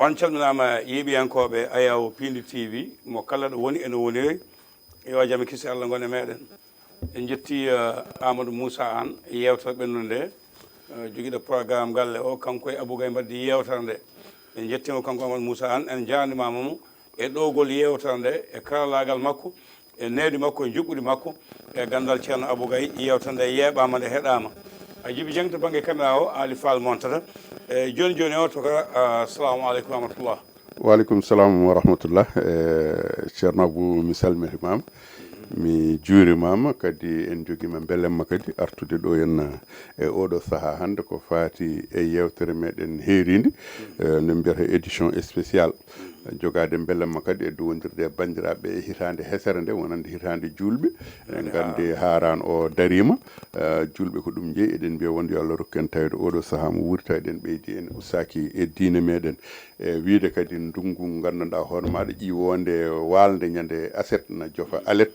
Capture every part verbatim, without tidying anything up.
On calminaama yeeɓiyankooɓe Ayaw Piindi T V, mo kala ɗo woni ene woniri. Yo jam e kisi Allah ngon e meɗen. En jetti eh, Amadou Moussa Anne e yewtere ɓennunde nde. Eh, jogiiɗo programme galle o, kanko e Abou Gaye mbaddi yewtere nde. En jettimo kanko Amadou Moussa Anne, en jaarnimaama mo e ɗowgol yewtere nde, e karalaagal makko, e needi makko, e njuɓɓudi makko, e ganndal Ceerno Abou Gaye. Yewtere nde yeeɓaama, nde heɗaama. A jibi jeng to bannge caméra o, Ali Fall montata. E jooni jooni o, to kara, ah, assalamu aleykum wa rahmatullah. Waaleykum salam wa rahmatullah. E Ceerno Abou, mi salmitimaama, mi juurimaama, kadi en jogiima mbelemma kadi artude ɗo henna e oɗo sahaa hannde ko faati e yewtere meɗen heerinde, eh, nde mbiyata édition spéciale. Jogaade mbelemma kadi e duwondirde e banndiraaɓe e hitaande hesere nde, wonande hitaande juulɓe. En nganndi haaraan o dariima, eh, juulɓe ko ɗum njeyi. Eɗen mbiya wonde yo Allah rokku en tawde oɗo sahaa mo wuurta, eɗen ɓeydi en ustaaki e diine meɗen. E wiyde kadi ndunngu nganndanɗaa hoore maaɗa ƴiwoonde waalnde ñande aset na jofa alet,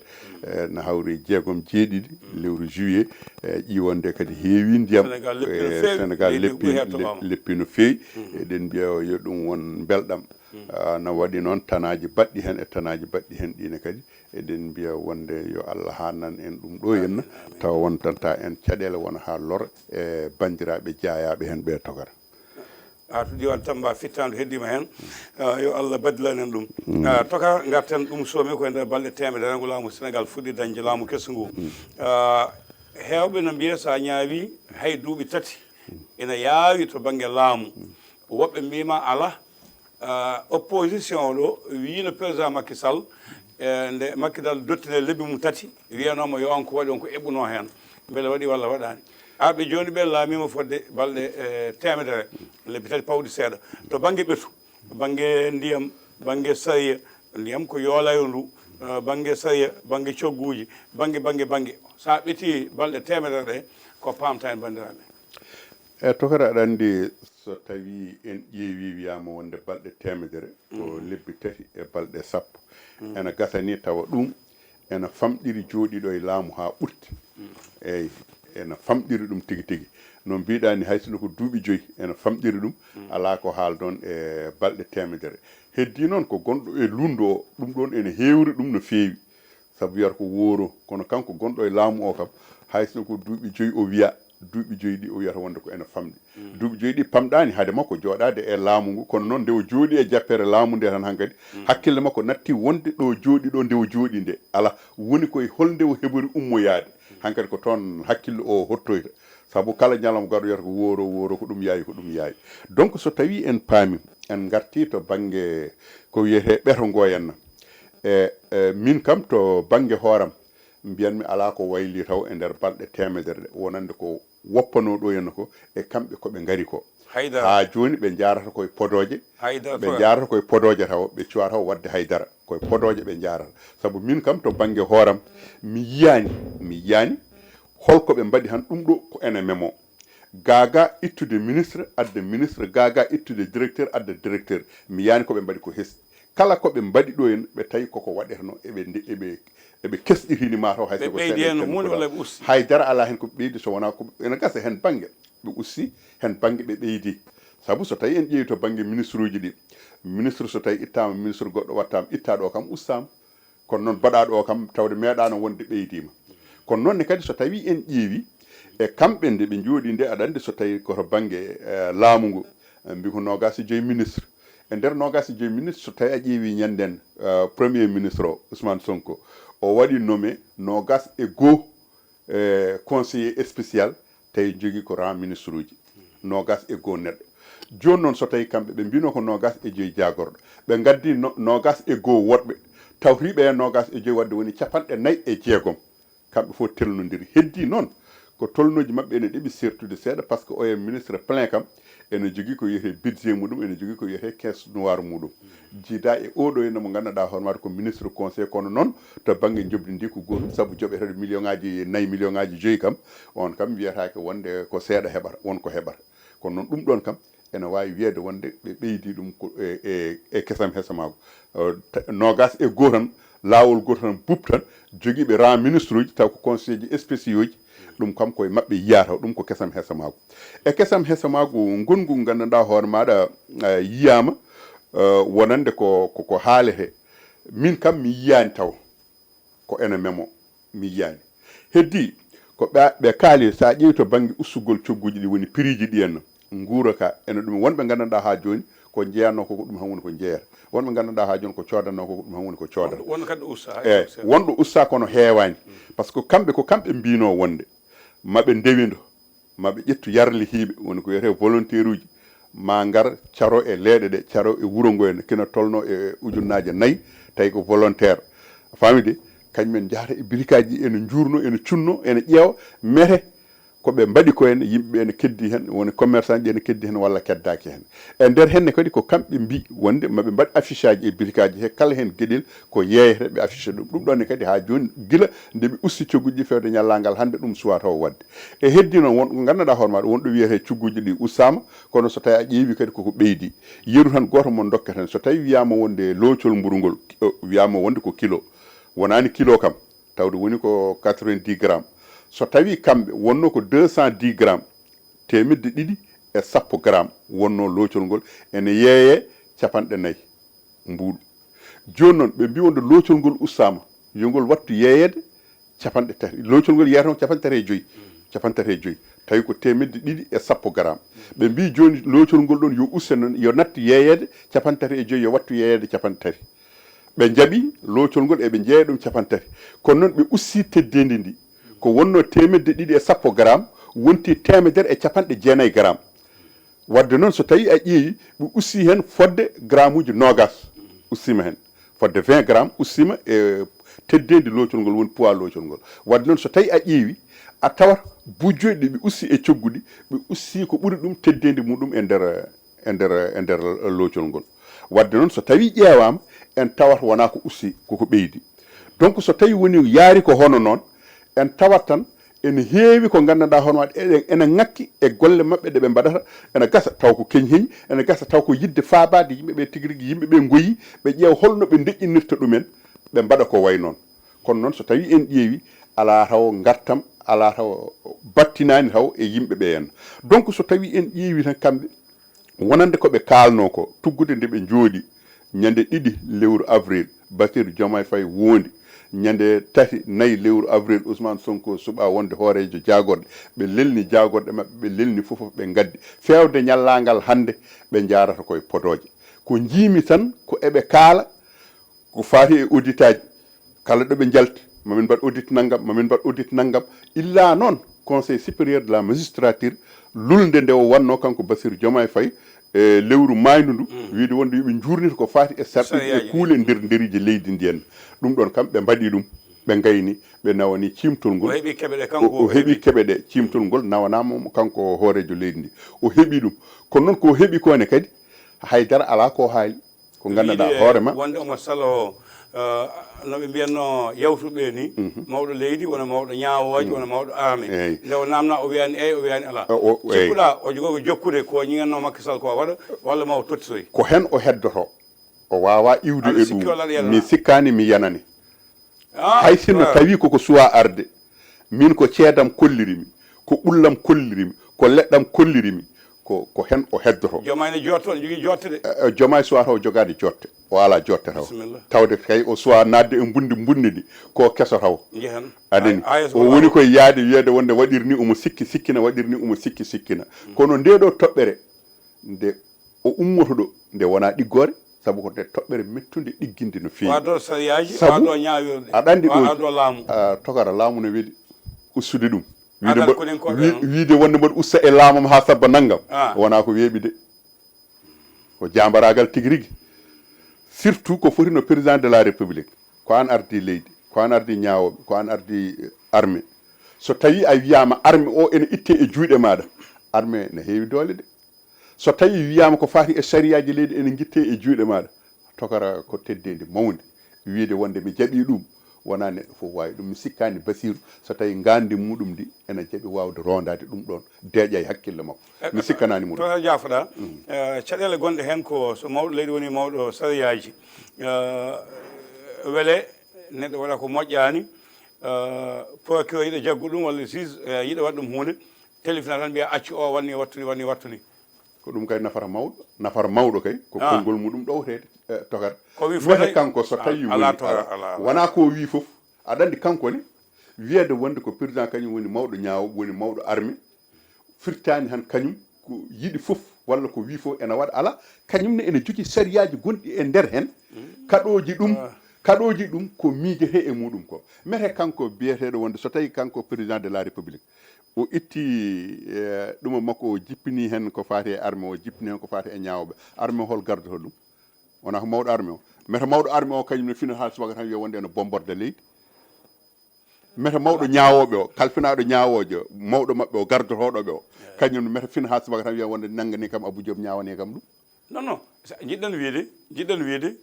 eh, na hawri jeegom jeeɗiɗi lewru juillet. Eh, ƴiwoonde kadi heewi ndiyam. Senegal leppi no Eh, feewi, Senegal leydi leppi, ɓuri hettoma le- ma. Leppi no feewi. Eɗen mbiya yo ɗum won mbelɗam. Ah, na waɗi noon tanaaji baɗɗi heen e tanaaji baɗɗi heen ɗiine kadi. Eɗen mbiya wonde yo Allah haannan en ɗum ɗo henna, tawa wontanta en caɗeele wona haa lor e banndiraaɓe jaayaaɓe heen ɓe tokara. Haa to diiwaan Tamba, fittaandu heddiima heen. Ah, yo Allah baddilan en ɗum. Ah, toka ngarten ɗum soomi ko e nder balɗe teemedere ngu laamu Senegal fuɗɗi dañde laamu kesu ngu. Ah, heewɓe no mbiya so a ñaawi hay duuɓi tati ina yaawi to bannge laamu. Woɓɓe mbiima alaa. Ah, opposition o ɗo wiino président Macky Sall, eh, nde Macky Sall dottine lebbi mum tati, wiyanooma yo on ko waɗi on ko eɓɓuno heen. Mbele waɗi walla waɗaani? Arɓe jooni ɓe laamiima fodde balɗe, eh, teemedere, lebbi tati pawɗi seeɗa. To bannge ɓetu, bannge ndiyam, bannge sariya, ndiyam ko yoolayo ndu, eh, bannge sariya, bannge cogguuji, bannge, bannge, bannge. So a ɓetii balɗe teemedere ɗe, ko paamta en banndiraaɓe. E tokara aɗa anndi, so tawi en ƴeewi wiyaama wonde balɗe teemedere, ko lebbi tati e balɗe sappo. Ena gasa ni tawa ɗum ena famɗiri jooɗiiɗo e laamu haa ɓurti. Eey, ena famɗiri ɗum tigi tigi. No mbiɗaa ni, hay sinno ko duuɓi joyi ena famɗiri ɗum, alaa ko haaldoon e balɗe teemedere. Heddii noon ko gonɗo e lunndu o, ɗum ɗoon ene heewri ɗum no feewi. Sabu wiyata ko wooro, kono kanko gonɗo e laamu o kam, hay so ko duuɓi joyi o wiya, duuɓi joyi ɗi o wiyata wonde ko ene famɗi. Duuɓi joyi ɗi pamɗaani hade makko jooɗaade e laamu ngu, kono noon nde o jooɗi e jappeere laamu nde tan hankadi, hakkille makko natti wonde ɗo jooɗi ɗo nde o jooɗi nde. Alaa, woni koye holnde o heɓori ummoyaade. Hankadi ko toon hakkille o hottoyta. Sabu kala ñalawma garɗo wiyata ko wooro, wooro, ko ɗum yaawi, ko ɗum yaawi. Donc so tawi en paami, en ngarti to bannge ko wiyetee ɓeto ngo henna. E, e, min kam to bannge hooram, mbiyanmi alaa ko wayli taw e nder balɗe teemedere ɗe, wonande ko woppanoo ɗo henna ko e kamɓe ko ɓe ngari ko. Haydara. Haa jooni ɓe njaarata koye podooje, Haydara ɓe to- njaarata koye podooje taw, ɓe cuwaa taw waɗde haydara, koye podooje ɓe njaarata. Sabu min kam to bannge hooram, mi yiyaani, mi yiyaani holko ɓe mbaɗi han ɗum ɗo ko ene memo. Gaagaa ittude ministre, adda ministre, gaagaa ittude directeur, adda directeur. Mi yiyaani ko ɓe mbaɗi ko hesɗi. Kala ko ɓe mbaɗi ɗo en, ɓe tawi koko waɗeteno, eɓe nde-, eɓe, eɓe kesɗitini ma taw hay Ɓe so ko ɓeydi seeɗa heen no tan moni ko walla ɓe usti? Haydara alaa heen ko ɓe ɓeydi so wonaa ko ene gasa heen bannge. Ɓe usti heen bannge ɓe ɓeydi. Sabu so tawi en ƴeewi to bannge ministre uji ɗi, ministre so tawi ittaama, ministre goɗɗo wattaama, ittaaɗo o kam ustaama. Kono noon baɗaaɗo o kam tawde meeɗaano wonde ɓeydiima. Kono noon ne kadi so tawi en ƴeewi e kamɓe nde ɓe njooɗi nde, aɗa anndi so tawi ko to bannge, eh, laamu ngu, eh, mbi ko noogaas e joyi ministre. E nder noogaas e joyi ministre, so tawi a ƴeewi ñannden, eh, premier ministre o, Ousmane Sonko, o waɗi nommé noogaas e goo, eh, conseiller spécial, tawi jogii ko rang ministre uji. Noogaas e goo neɗɗo. Jooni noon so tawi kamɓe ɓe mbino ko noogaas e joyi jaagorɗo, ɓe ngaddi no-, noogaas e goo woɗɓe, tawti ɓe noogaas e joyi, wadde woni capanɗe nayi e jeegom. Kamɓe fof telnondiri. Heddii noon ko tolnooji maɓɓe ene ɗeɓi sertude seeɗa, par ce que oya ministre plein kam ene jogii ko wiyetee budget muɗum, ene jogii ko wiyetee caisse noire muɗum. Jiidaa e oɗo henna mo nganndanɗaa hoore maaɗa ko ministre conseil, kono noon to bannge njoɓdi ndi ko gootum, sabu joɓeteeɗo million ŋaaji nayi, million ŋaaji joyi kam, on kam wiyetaake wonde ko seeɗa heɓata, won ko heɓata. Kono noon ɗum ɗoon kam ene waawi wiyeede wonde ɓe ɓeydi ɗum ko e, e, e kesam hesamaagu. Eh, ta-, noogaas e goo tan, laawol gooto tan, bup tan, jogiiɓe rang ministre uji, taw ko conseil ji spéciaux ji, ɗum kam koye maɓɓe yiyaa taw, ɗum ko kesam hesamaagu. E kesam hesamaagu ngonngu nganndanɗaa hoore maaɗa, eh, yiyaama, Eh, wonande ko ko ko haalete, min kam mi yiyaani taw ko ene memo, mi yiyaani. Heddi ko ɓe ɓe kaali, so a ƴeewi to bannge ussugol cogguuji ɗi woni prix ji ɗi en, nguura ka ene ɗum, wonɓe nganndanɗaa haa jooni ko njeyanoo ko, ko ɗum han woni ko njeyata, wonɓe nganndanɗaa haa jooni ko coodanoo ko, ko ɗum han woni ko coodata. Wonɗo kadi ɗo usta, hay. Eyi, wonɗo usta kono heewaani. Par ce que kamɓe, ko kamɓe mbiinoo wonde maɓe ndewindo, maɓe ƴettu yarlihiiɓe, woni ko wiyetee volontaire uji, ma ngar caro e leeɗe ɗe, caro e wuro ngo, en kina tolno e ujunnaaje nayi, tawi ko volontaire. A faami de? Kañum en njahata e birikaaji, ene njuurno, ene cunno, ene ƴeewa mete ko ɓe mbaɗi ko, en yimɓe ene keddi heen, woni commerçant ji ene keddi heen walla keddaaki heen. E nder heen ne kadi ko kamɓe mbi wonde maɓe mbaɗ affiche aji e birikaaji he kala heen geɗel ko yeeyete, ɓe affiche ɗum. Ɗum ɗon ne kadi haa jooni, gila nde ɓe usti cogguuji ɗi feewde ñallaagal hannde, ɗum suwaa taw waɗde. E heddi noon won ko nganndanɗaa hoore maaɗa, won ɗo wiyetee cogguuji ɗi ustaama, kono so tawi a ƴeewi kadi koko ɓeydi. Yeru tan gooto mo ndokketen, so tawi wiyaama wonde loocol mburu ngol, o, wiyaama wonde ko kilo, wonaani kilo kam, tawde woni ko quatre-vingt-dix grammes. So tawi kamɓe wonno ko deux cent dix grammes, teemedde ɗiɗi e sappo grammes wonno loocol ngol, ene yeeyee capanɗe nayi mbuuɗu. Jooni noon, ɓe mbi wonde loocol ngol ustaama, yo ngol wattu yeeyeede capanɗe tati. Loocol ngol yeeyata ko capanɗe tati e joyi, capanɗe tati e joyi, tawi ko teemedde ɗiɗi e sappo grammes. Ɓe mbi jooni loocol ngol ɗon yo uste noon, yo nattu yeeyeede capanɗe tati e joyi, yo wattu yeeyeede capanɗe tati. Ɓe njaɓi loocol ngol, eɓe njeeya ɗum capanɗe tati. Kono noon ɓe usti teddeendi ndi. Ko wonno teemedde ɗiɗi e sappo grammes, wonti teemedere e capanɗe jeenayi grammes. Wadde noon, so tawi a ƴeewi, ɓe usti heen fodde grammuuji noogas, ustiima heen. Fodde vingt grammes ustiima e teddeendi loocol ngol, woni poids loocol ngol. Wadde noon, so tawi a ƴeewi, a tawat bujjoyɗi ɗi ɓe usti e coggu ɗi, ɓe usti ko ɓuri ɗum teddeendi muɗum e nder, e nder, e nder loocol ngol. Wadde noon, so tawi ƴeewaama, en tawat wonaa ko usti, koko ɓeydi. Donc, so tawi woni yaari ko hono noon, en tawat tan ene heewi ko nganndanɗaa hono waɗde eɗen, ene ŋakki e golle maɓɓe ɗe ɓe mbaɗata, ene gasa taw ko keñheñi, ene gasa taw ko yiɗde faabaade yimɓe ɓe tigi rigi, yimɓe ɓe ngoyi, ɓe ƴeewa holno ɓe ndeƴƴinirta ɗumen, ɓe mbaɗa ko way noon. Kono noon, so tawi en ƴeewi, alaa taw ngartam, alaa taw battinaani taw e yimɓe ɓe en. Donc, so tawi en ƴeewi tan kamɓe, wonande ko ɓe kaalnoo ko, tuggude nde ɓe njooɗi, ñande ɗiɗi lewru avril, Bassirou Diomaye Faye woondi, ñande tati, nayi lewru avril, Ousmane Sonko suɓaa wonde hooreejo jaagorɗe, ɓe lelni jaagorɗe maɓɓe, ɓe lelni fof, fof ɓe ngaddi. Feewde ñallaagal hannde, ɓe njaarata koye podooje. Ko njiimi tan, ko eɓe kaala, ko faati e audit aji, kala ɗo ɓe njalti, mamin mbaɗ audit nanngam, mamin mbaɗ audit nanngam. Illa noon, Conseil supérieur de la magistrature, lulnde nde o wannoo kanko Bassirou Diomaye Faye, e lewru maayndu ndu, wiide wonde yo ɓe njuurnita ko faati e sarɗiiji e kuule nder nderiiji leydi ndi en. Ɗum ɗon kam, ɓe mbaɗi ɗum, ɓe ngayni, ɓe nawani ciimtol ngol. O heɓi keɓe ɗe kanko, o heɓi keɓe ɗe, ciimtol ngol nawanaama mo kanko hooreejo leydi ndi. O heɓi ɗum. Kono noon, ko o heɓi ko ne kadi, haydara alaa ko haali. Ko nganndanɗaa hoore ma. Wonde omo salo, eh, no ɓe mbiyatno yawtuɓe ni, mawɗo leydi, wona mawɗo ñaawooje, wona mawɗo arme. Eey. Nde o naamna, o wiyani eey, o wiyani alaa. O, o, eey. Cikkuɗaa, o jogoo ko jokkude, ko ñiŋatnoo Macky Sall ko waɗa, walla ma o tottisoy? Ko heen o heddoto. O waawaa iwde e ɗum. Mi sikkaani, mi yanani. Ah, hay sinno tawi koko suwaa arde, min ko ceedam kolliri mi, ko ɓullam kolliri mi, ko leɗɗam kolliri mi, ko, ko heen o heddoto. Jomaay ne jotto, ne jogii jotte de. Eh, eh, Jomaay suwaa taw jogaade jotte. O alaa jotte taw. Bisimilla. Tawde kay o suwaa naatde e mbunndi, mbunndi ndi, ko keso taw. Njehen. Anani. A-, A S O woni koye yahde wiyeede wonde waɗir ni omo sikki sikkina, waɗir ni omo sikki sikkina. Kono ndee ɗoo toɓɓere, nde o ummoto ɗo, nde wonaa ɗiggoore, sabu ko nde toɓɓere mettunde ɗigginde no feewi. Waɗo sariyaaji, sabu waɗo ñaawirɗe, aɗa anndi ɗo, waɗo laamu. Ah, tokara laamu no weli ustude ɗum. Wiide mbo-, wi-, wiide wonde mboɗo usta e laamam haa sabba nanngam. Ah. Wonaa ko weeɓi de. Ko jaambaraagal tigi rigi. Surtout ko foti no président de la République. Ko aan ardi leydi, ko aan ardi ñaawooɓe, ko aan ardi, eh, armée. So tawi a wiyaama armée o ene itte e juuɗe maaɗa, armée ne heewi doole de. So tawi wiyaama ko faati e sariyaaji leydi ene ngitte e juuɗe maaɗa, tokara ko teddeendi mawndi. Wiide wonde mi jaɓii ɗum, wonaa neɗɗo fof waawi ɗum. Mi sikkaani Basiiru, so tawi ngaandi muɗum ndi ene jaɓi waawde roondaade ɗum ɗoon, deeƴa e hakkille makko. Mi sikkanaani mo ɗum. Tokara jaafoɗaa. Eh, caɗeele gonɗe heen ko so mawɗo leydi woni mawɗo sariyaaji. Eh, wele neɗɗo waɗa ko moƴƴaani, eh, procureur yiɗa jaggu ɗum walla juge, eh, yiɗa waɗa ɗum huunde, telefina tan mbiya accu o wanni wattu ni, wanni wattu ni. Ko ɗum kay nafata mawɗo, nafata mawɗo kay ko konngol muɗum ɗowteede, eh, Tokar. Ko wi fof Mete kay kanko so tawi ala woni Tokar, ala, ala, ala. Wona ko wi fof. Aɗa anndi kanko ne, wiyeede wonde ko président kañum woni mawɗo ñaawo, woni mawɗo armée, firtaani han kañum ko yiɗi fof walla ko wi fof ena waɗa, ala. Kañum ne ene jogii sariyaaji gonɗi e nder heen, kaɗooji ɗum, kaɗooji ɗum ko miijete e muɗum ko. Mete kanko biyeteeɗo wonde so tawi kanko président de la république, o itti, eh, ɗuma makko, o jippini heen ko faati e armée, o jippini heen ko faati e ñaawooɓe. Armée hol gardoto ɗum? Wona ko mawɗo armée o? Mete mawɗo armée o kañum ne fina haa subaka tan wiya wonde ene bomborde leydi. Mete mawɗo ñaawooɓe o, kalfinaaɗo ñaawoojo, mawɗo maɓɓe o, gardotooɗo ɓe o, kañum ne mete fina haa subaka tan wiya wonde nanngani kam Abou Diop, ñaawani kam ɗum? Non, non. Jiɗɗen wiide, jiɗɗen wiide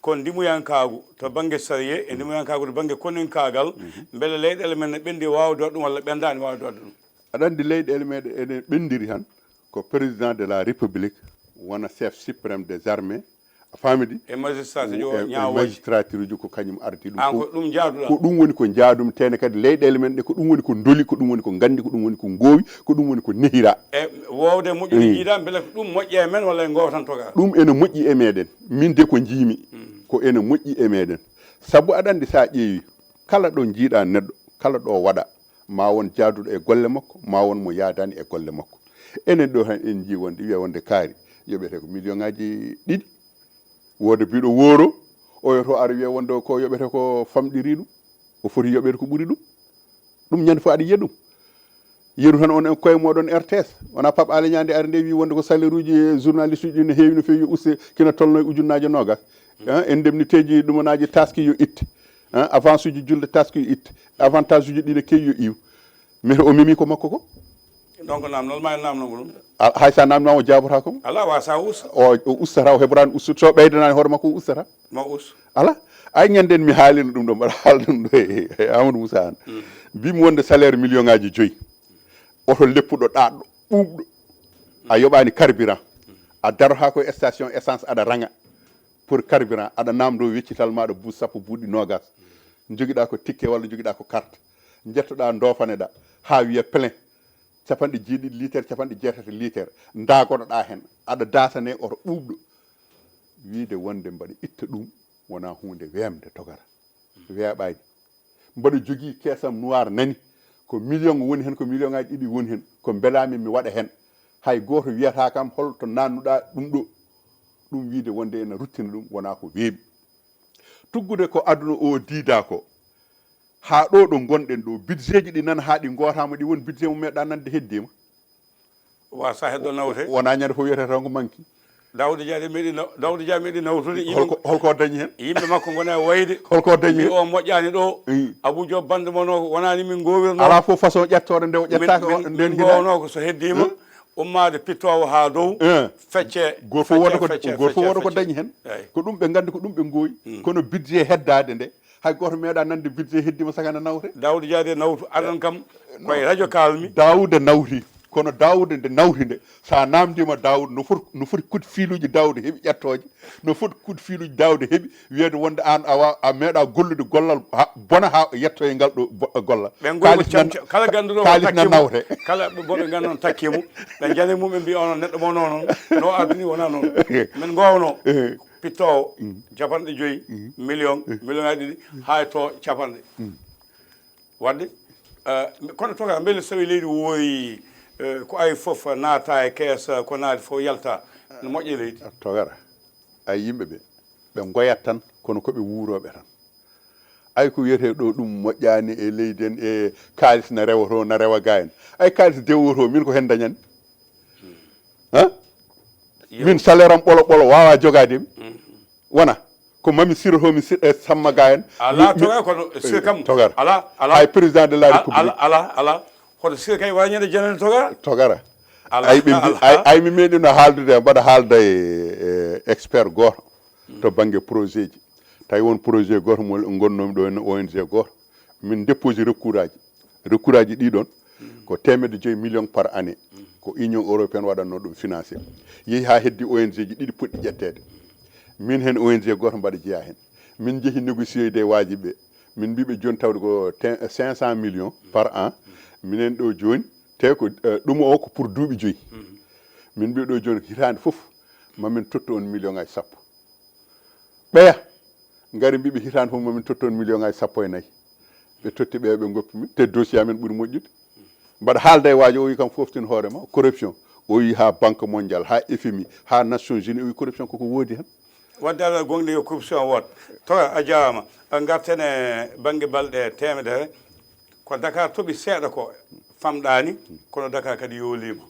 ko ndimuyankaagu to bannge sariya e ndimuyankaagu to bannge koninkaagal, mbele leyɗeele men ne ɓenndi waawde waɗ ɗum walla ɓenndaani waawde waɗ ɗum? Aɗa anndi leyɗeele meɗen ene ɓenndiri tan ko président de la république wona chef suprême des armées, a faamidi? E magistrat jo e- e ñaawoje. Magistrature uji ko kañum ardi ɗum. An ko fof. Ɗum jaaduɗa. Ko ɗum woni ko jaadum, tene kadi leyɗeele men ɗe ko ɗum woni ko ndoli, ko ɗum woni ko nganndi, ko ɗum woni ko ngoowi, ko ɗum woni ko nehira. E wowde moƴƴude Mm. jiiɗa mbele ko ɗum moƴƴi e men walla en gootantoga? Ɗum ene moƴƴi e meɗen, min de ko jiimi ko ene moƴƴi e meɗen. Sabu aɗa anndi, so a ƴeewi kala ɗo jiiɗa neɗɗo, kala ɗo waɗa, ma won jaaduɗo e golle makko, ma won mo yaadaani e golle makko. Enen ɗo tan en njii wonde wiya wonde kaari yoɓete ko million ngaji ɗiɗi. Wooda biɗo wooro, oyo to ara wiya wonde ko yoɓete ko famɗiri ɗum, o foti yoɓede ko ɓuri ɗum. Ɗum ñande fof aɗa yiya ɗum. Yeru tan on e koye moɗon R T S, wona Pape Alé Niang nde ari nde wi wonde ko salaire uji journaliste uji ɗi no heewi no feewi, yo uste kina tolno e ujunnaaje noogas. Hein, indemnité ji ɗumanaaji taski yo itte. Hein, avance uji julde taski yo itte. Avantage uji ɗi no keewi yo iw. Mais o memi ko makko ko. Donc namdal ma en namnango ɗum. A- hay sa namdama o jabotako mo. Ala wa sa us. O o ustata, o heɓorani ustude, so ɓeydanani hoore makko o ustata. Ma us. Ala. Ay, ñanden mi haalino ɗum ɗo, mbaɗa haala ɗum ɗo e e Amadou Moussa Anne. Mbimi wonde salaire million ngaji joyyi, oto leppuɗo ɗaɗɗo ɓuuɓɗo, a yoɓani carburant, a darotako e station essence aɗa raŋa pour carburant, aɗa namdo weccital maɗa buus sappo, buuɗi nogas, joguiɗa ko ticket walla joguiɗa ko carte, jettoɗa dofaneɗa ha wiya plein, capanɗe jeeɗiɗi litere, capanɗe jeetati litere, dagotoɗa hen, aɗa dasane oto ɓuuɓɗo. Wiide wonde mbaɗa itta ɗum wona hunde wemde, Togara. Weeɓani. Mbaɗa jogii keesam noir nani, ko million woni hen, ko million ngaji ɗiɗi woni hen, ko mbelami mi waɗa hen. Hay gooto wiyata kam holto nannuɗa ɗum ɗo. Ɗum wiide wonde ene ruttina ɗum wona ko weeɓi. Tuggude ko aduna o diida ko, ha ɗo ɗo gonɗen ɗo, budget ji ɗi nana ha ɗi gootama, ɗi won budget mo meɗa nande heddima. Wa sa heddo nawte. Wona ñande fof wiyata tan ko manki. Daouda Dia de meɗi naw- Daouda Dia meɗi nawtude yimɓe holko holko dañi hen? Yimɓe makko gona e wayde. Holko dañi mbi hen? O moƴƴani ɗo. Mm. Abou Diop bande mo no wonani min gowirno. Ala fof façon ƴettore nde o ƴettaka o- nde min jira. Gowno ko so heddima ummade pittowo ha dow. Eh. Fecce. Goto fof wona ko fecce, goto fof fecce, wona ko fecce. Dañi hen. Eyi. Ko ɗum ɓe gandi, ko ɗum ɓe gowi. Mm. Kono budget heddade nde, hay goto meeɗa nande budget heddima saka na nawte. Daouda Dia de nawtu adan kam koye radio kalmi. Daouda nawti, kono Daouda nde nawti nde, sa namdima Daouda no foti, no foti coup de filuji Daouda heeɓi ƴettoje, no foti coup de filuji Daouda heeɓi wiyede wonde an a wa- a meeɗa gollude gollal ha- bona ha yettoye ngal ɗo bo- gollal. Ɓe gowi ko Kalis nan- camca- kala ganduɗo o kalis nan takkimo, nawte. Kala ɓe boɓe ganduɗo takkimo, ɓe jane mum ɓe mbi onon neɗɗo mo nonon no ardini wona noon. Min gowno. Pittowo capanɗe joyi million, million aji ɗiɗi, hay to capanɗe. Wadde eh, kono toga mbele so tawi leydi woori, eh, ko ay fof naata e keesa, ko naati fof yalta, no moƴƴe leydi? Togara. Ay, yimɓe ɓe, ɓe ngoyat tan kono koɓe wuuroɓe tan. Ay, ko wiyete ɗo ɗum moƴƴani e leydi en, e kalis na rewa to, na rewa ga en. Ay, kalis dewoto min ko hen dañani? Ha? Min salaire am ɓolo ɓolo wawa jogade mi. Wona ko mami siroto mi sir e samma ga en. Ala toga kono sir kam. Togar. Ala ala. Ay, président de la république. Ala ala. Kono sir kay wara ñande janani toga. Togara. Ay ɓe ay ay mi meɗino haaldude, mbaɗa haalda e e expert goto to banggue projet ji. Tawi won projet goto mo gonnomi ɗo, henno O N G goto, min déposé recours aji. Recours aji ɗi ɗon ko temedde joyi million par année. Ko Union européenne waɗanno ɗum financé. Yehi ha heddi O N G ji ɗiɗi poɗɗi ƴettede. Min hen O N G goto mbaɗa jeeya hen. Min jeehi négocier de waji ɓe. Min mbiɓe joni tawde ko cinq cent millions par an. Minen ɗo joni te ko eh, ɗum o ko pour duuɓi joyi. Min mbiɗo jooni hitaande fof mamin tottu on million ngaji sappo. Ɓeya ngari mbiɓe hitaande fof mamin tottu on million ngaji sappo e nayi. Ɓe totti ɓeya ɓe goppi min te dossier amen ɓuri moƴƴude. Mbaɗa haalda e waajo o wi kam foftin hoore ma corruption. O wi ha banque mondiale ha F M I ha Nations Unies o wi corruption koko woodi hen. Wadde Allah gonɗi yo corruption woot. To a jaama. Ngarten e bannge balɗe temedere. Ko Dakar toɓi seeɗa ko famɗaani, kono Dakar kadi yooliima.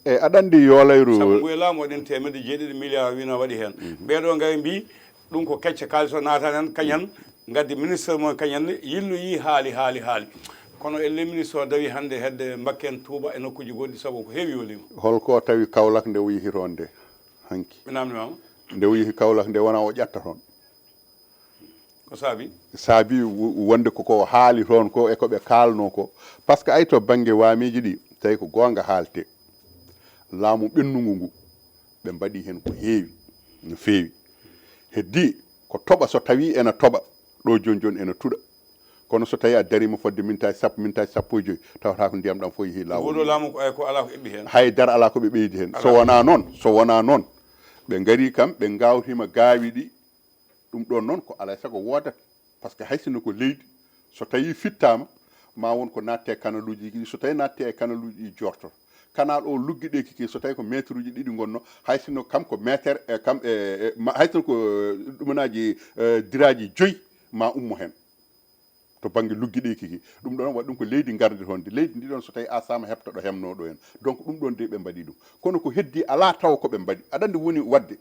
E aɗa anndi yoolayru. Sabu nguye laamu waɗen teemedde jeeɗiɗi milliard wino waɗi heen. Ɓeeɗo ngari mbi ɗum ko kecce kaalis o naatan heen kañan ngaddi ministre mon kañan ne yilloyi haali haali haali. Kono elle ministre o dawi hannde hedde mbakken Touba e nokkuuji goɗɗi sabu ko heewi yooliima. Holko tawi Kaolack nde o yehi toon nde hanki? Mi namndimaama. Nde o yehi Kaolack nde wona o ƴatta toon. Ko saabi? Saabi wonde koko haali toon ko e ko ɓe kaalno ko. Par ce que ay to bannge waamiiji ɗi tawi ko goonga haalte. Laamu ɓennungu ngu ɓe mbaɗi heen ko heewi no feewi. Heddi ko toɓa so tawi ena toɓa ɗo jooni jooni ena tuɗa. Kono so tawi a darima fodde mintaji sappo mintaji sappo e joyi tawata ko ndiyam ɗam fof yeehi lawol. Nguɗo laamu ko ay ko ala ko eɓɓi heen. Hay dara ala ko ɓe ɓeydi heen. So wona noon so wona noon ɓe ngari kam ɓe ngawtima gaawi ɗi. Ɗum ɗon noon ko alay sago woodata. Par ce que hay sinno ko leydi so tawi fittaama ma won ko natte e kanaluuji ɗi so tawi natte e kanaluuji ɗi jorto. Kanal o luggiɗe kiki so tawi ko meetruuji ɗiɗi ngonno hay sinno kam ko meetere e kam e hay sinno ko ɗumanaaji diraaji joyi ma ummo heen. To bannge luggiɗe kiki ɗum ɗon waɗi ɗum ko leydi ngardi toon de leydi ndi ɗon so tawi asama heɓta ɗo hemno ɗo heen. Donc ɗum ɗon de ɓe mbaɗi ɗum kono ko heddi alaa tawa ko ɓe mbaɗi aɗa anndi woni waɗde.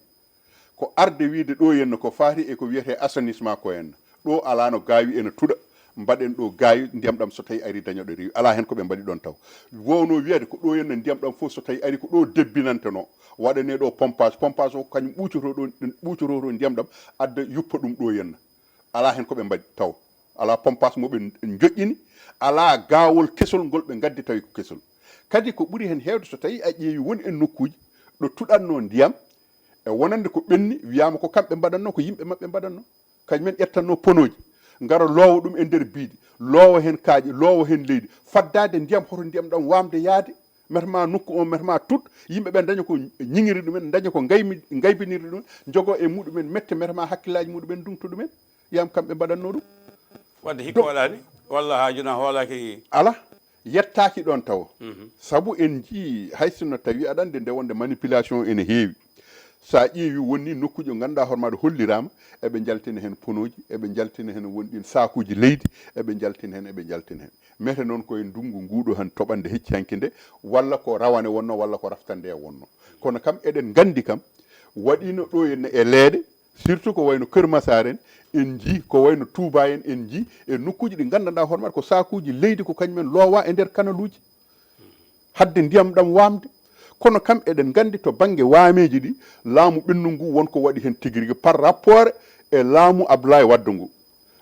Ko arde wiide ɗo henna ko faati e ko wiyetee assainissement ko henna ɗo alaa no gaawi ena tuɗa. Mbaɗen ɗo gaawi ndiyam ɗam so tawi ari dañoɗo rewi alaa heen ko ɓe mbaɗi ɗon taw. Wowno wiyede ko ɗo henna ndiyam ɗam fof so tawi ari ko ɗo debbinanteno waɗane ɗo pompage pompage o kañum ɓuucoto ɗo ɓuucoto to ndiyam ɗam adda yuppa ɗum ɗo henna. Alaa heen ko ɓe mbaɗi taw alaa pompage mo ɓe joƴƴini. Alaa gaawol kesol ngol ɓe ngaddi tawi ko kesol. Kadi ko ɓuri heen heewde so tawi a ƴeewi won en nokkuuji ɗo tuɗatno ndiyam e wonande ko ɓenni wiyaama ko kamɓe mbaɗatno ko yimɓe maɓɓe mbaɗatno. Kañumen ƴettatno ponooji ngara loowa ɗum e nder biiɗi loowa heen kaaƴe loowa heen leydi faddaade ndiyam hoto ndiyam ɗam waamde yahde. Metema nokku o metema tout yimɓe ɓe daña ko ñiŋiri ɗumen daña ko ngaybinirde ɗumen njogo e muɗumen mette metema hakkillaaji muɗumen ndungto ɗumen. Yam kamɓe mbaɗatno ɗum. Wadde hikka waɗaani walla haaju na hoolaaki? Ala. Yettaaki ɗoon tawo. Sabu en njii hay sinno tawi aɗa anndi nde wonde manipulation ene heewi. So a ƴeewi wonni nokkuuji o ngannduɗaa hoore maɗa holliraama eɓe njaltina heen ponooji eɓe njaltina heen won ɗin saakuuji leydi eɓe njaltina heen eɓe njaltina heen. Mete noon koye ndunngu nguuɗo heen toɓande hecci hanki nde walla ko rawane wonno walla ko raftande e wonno. Kono kam eɗen nganndi kam waɗino ɗo henna e leeɗe. Surtout ko wayno Kër Massar en en njii ko wayno Touba en en njii e nokkuuji ɗi nganndanɗaa hoore maɗa ko saakuuji leydi ko kañumen loowa e nder kanaluuji hadde ndiyam ɗam waamde. Kono kam eɗen nganndi to bannge waameeji ɗi laamu ɓennu ngu won ko waɗi heen tigi rigi par rapport e laamu Abdoulaye Wadde ngu.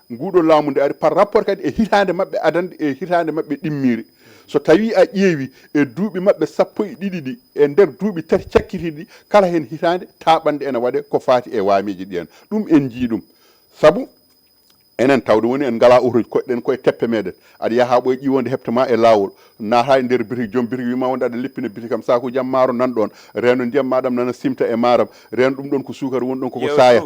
Nguuɗo laamu nde ari par rapport kadi e hitaande maɓɓe adande e hitaande maɓɓe ɗimmiire. So tawii a ƴeewi e duuɓi maɓɓe sappo e ɗiɗi ɗi e nder duuɓi tati cakkitiiɗi ɗi kala heen hitaande taaɓannde ene waɗee ko faati e waameeji ɗi en. Ɗum en njii ɗum. Sabu enen tawde woni en ngalaa oto koɗɗen koye teppe meɗen aɗa yaha ɓoye ƴiwonde heɓta ma e laawol. Naata e nder bitik joom bitik wima wonde aɗa leppina bitik kam sakuji am maaro nan ɗon reeno ndiyam maɗam nana simta e maaram reeno ɗum ɗon ko suukara woni ɗon koko saya.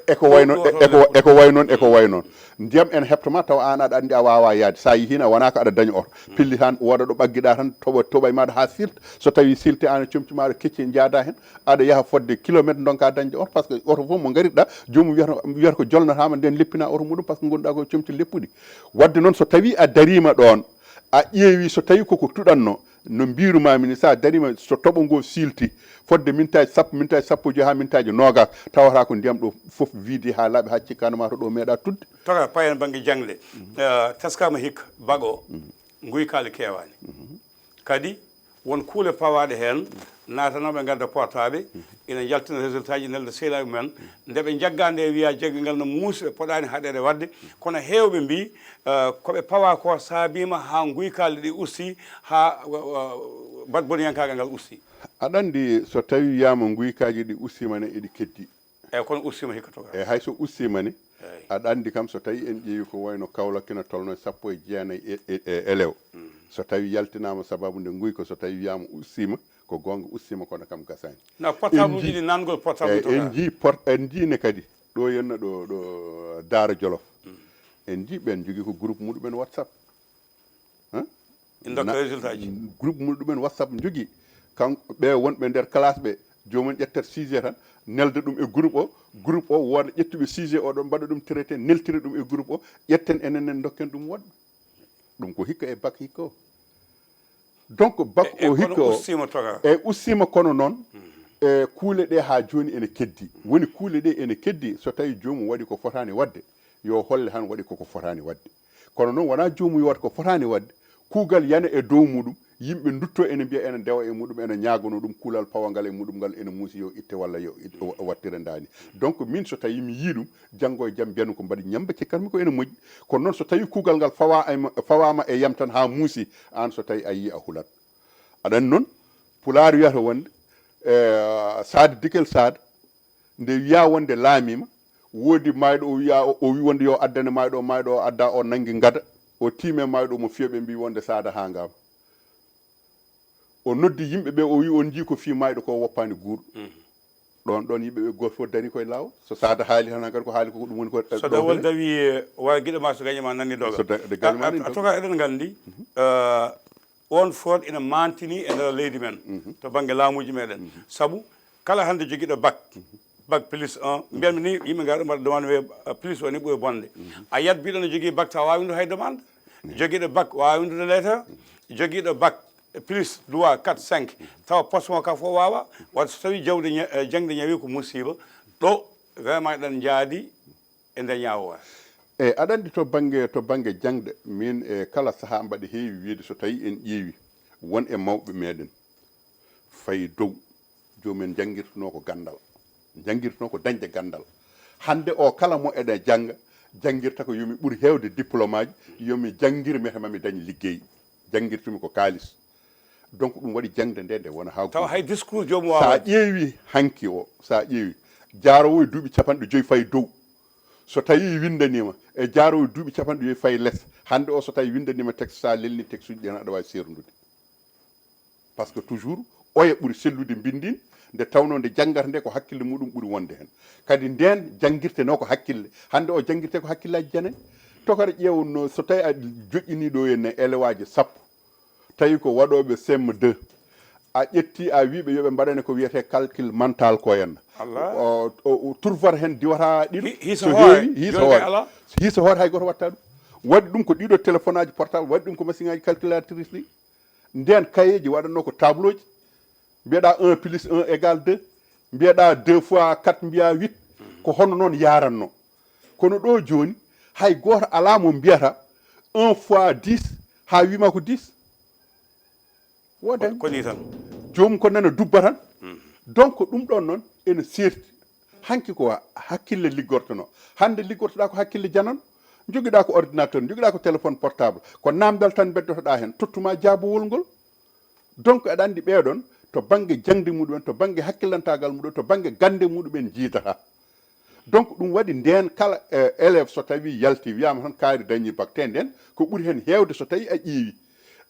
Eko way noon eko way noon eko way noon. Ndiyam ene heɓta ma tawa an aɗa anndi a wawa yaade sa yihino a wona ko aɗa daña oto pilli tan wooda ɗo ɓaggiɗa tan toɓa toɓay maɗa ha silta so tawi silti an e comci maɗa kecci jaada hen. Aɗa yaha fodde kilométre donka dañde oto par ce que oto fof mo garirɗa joomum wiyata wiyata ko jolnatama nden leppina oto muɗum par ce que gonɗa ko comci leppuɗi. Wadde noon so tawi a darima ɗon a ƴeewi so tawi koko tuɗanno no mbirumami ni sa darima so toɓo ngo silti fodde mintaji sappo mintaji sappo joyi ha mintaji nogas tawata ko ndiyam ɗo fof vide ha laaɓi ha cikkanoma to ɗo meeɗa tudde. Toka payen banggue jangle. Eh, taskama hikka bago. Guykaali keewaani. Kadi won kuule pawaaɗe heen, naatanooɓe ngadda portaaɓe, ina njaltina résultat ji nelda sehilaɓe mumen. Nde ɓe njaggaa nde wiya jaggi ngal no muusi ɓe poɗaani haɗeede waɗde. Kono heewɓe mbii, eh, ko ɓe pawaa ko saabiima haa nguykaali ɗi usti, haa, eh, eh, badboniyankaagal ngal usti. Aɗa anndi so tawi wiyaama nguykaaji ɗi ustiima ne eɗi keddi. Eyi kono ustiima hikka toga. Eyi hay so ustiima ne aɗa anndi kam so tawi en ƴeewi ko wayno Kaolack ina tolno e sappo e jeenayi e, e, e elew. So tawi yaltinaama sababu nde nguyka so tawi wiyaama ustiima Ko goonga, ustiima, kono kam gasaani. Na portable uji ɗi nangol portable to en jii port en jii ne kadi ɗo yenna ɗo ɗo Daara Jolof. En jii ɓen jogii ko groupe muɗumen WhatsApp. Hein? Ndokka résultat ji. Groupe muɗumen WhatsApp jogii. Kan ɓe wonɓe nder classe ɓe, joomum ƴettat sujet tan, nelda ɗum e groupe o. Groupe o wooda ƴettuɓe sujet o ɗon, mbaɗa ɗum traité, neltira ɗum e groupe o, ƴetten enen en, ndokken ɗum woɗɓe. Ɗum ko hikka e bak hikka o. Donc bak o hikka o e ustiima, kono noon e kuule ɗe haa jooni ene keddi. Woni kuule ɗe ene keddi, so tawi joomum waɗi ko fotaani waɗde, yo holle han waɗi koko fotaani waɗde. Kono noon wonaa joomum yo waɗ ko fotaani waɗde, kuugal yana e dow muɗum, yimɓe ndutto ene mbiya ene ndewa e muɗum, ene ñaagono ɗum kuulal pawangal e muɗum ngal ene muusi yo itte walla yo wattire ndaani. Donc min so tawi mi yii ɗum, janngo e jam mbiyanu ko mbaɗi ñamba cikkanmi ko ene moƴƴi. Kono noon so tawi kuugal ngal fawa fawaama e yam tan haa muusi, aan so tawi a yii a hulat. Aɗa anndi noon pulaar wiyata wonde e saade dikel saade, nde wiya wonde laamiima, woodi maayɗo o wiya o wi wonde yo addane maayɗo o, maayɗo o adda, o nanngi ngada, o tiime maayɗo, mo fiya ɓe mbi wonde saada haangaama. O noddi yimɓe ɓe, o wi on njii ko fii maayɗo ko woppaani guurɗo. Ɗon ɗon yimɓe ɓe gooto fof dari koye laawol, so saada haali tan hankadi ko haali ko ɗum woni ko. So dawol dawi wa giɗo ma so gaño ma nanni doga. So gaño ma nanni doga. Toka eɗen nganndi on fof ina mantini e nder leydi men to bannge laamuuji meɗen. Sabu kala hannde jogiiɗo bak, bak plus un, mbiyatmi ni yimɓe ngar mbaɗa demande wiye plus o ni ɓuri bonde. A yiyat biɗo no jogii bak tawa wawi windude hay demande. Jogiiɗo bak wawa windude lettre. Jogiiɗo bak plus droit quatre cinq tawa poste mo ka fof wawa. Wadde so tawi jawde jaŋde ñawi ko musiba. Ɗo vraiment eɗen njaadi e nder ñaawo. Eyi, aɗa anndi to bannge to bannge jaŋde, min e kala sahaa mbaɗi heewi wiyde so tawi en ƴeewi won e mawɓe meɗen fayi dow, joomum en njanngirtunoo ko ganndal, njanngirtunoo ko dañde ganndal. Hannde o kala mo eɗen jannga, janngirta ko yo mi ɓur heewde diplôme aji, yo mi janngir mbiyata ma mi dañ liggey. Janngirtumi ko kaalis. Donc ɗum waɗi jaŋde nde nde wona haa tawa hay discours joomum wawa. So a ƴeewi hanki o, so a ƴeewi jaarowo e duuɓi capanɗe joyi fayi dow, so tawi winndaniima e jaarowo e duuɓi capanɗe joyi fayi les, hannde o so tawi winndaniima texte, so a lelni texte uji ɗi tan aɗa waawi seerndude. Par ce que toujours oya ɓuri sellude mbinndin, nde tawnoo nde janngata nde ko hakkille muɗum ɓuri wonde heen. Kadi ndeen janngirtenoo ko hakkille, hannde o janngirtee ko hakkillaaji janani. Tokara ƴeew no so tawi a joƴƴinii ɗo henne élève aji sappo, tawi ko waɗooɓe C M deux, a ƴetti a wii ɓe yo ɓe mbaɗane ko wiyetee calcul mental ko henna. Turvar heen diwata ɗiɗo. Hiiso hoore hiiso hoore. Hiiso hoore hay gooto watta ɗum. Waɗi ɗum ko ɗiɗo téléphone aji portable, waɗi ɗum ko machine aji calculatrice ɗi. Ndeen kayeeji waɗatnoo ko tableau ji, mbiyeɗaa un plus un égal deux, mbiyeɗaa deux fois quatre mbiyaa huit. Ko hono noon yaarannoo. Kono ɗo jooni hay gooto alaa mo mbiyata un fois dix haa wiima ko dix. Woodaani. Ko nii tan. Joomum ko nana dubba tan. Donc ɗum ɗoon noon ene seerti. Hanki ko hakkille liggortonoo. Hannde liggortoɗaa ko hakkille janano. Njogiɗaa ko ordinateur, njogiɗaa ko téléphone portable, ko naamndal tan mbeddotoɗaa heen, tottuma jaabowol ngol. Donc aɗa anndi ɓeeɗon to bannge jaŋde muɗumen, to bannge hakkillantaagal muɗum, to bannge gannde muɗumen njiidata. Donc ɗum waɗi ndeen kala élève so tawi yalti wiyaama tan kaari dañi bac, te ndeen ko ɓuri heen heewde so tawi a ƴeewi.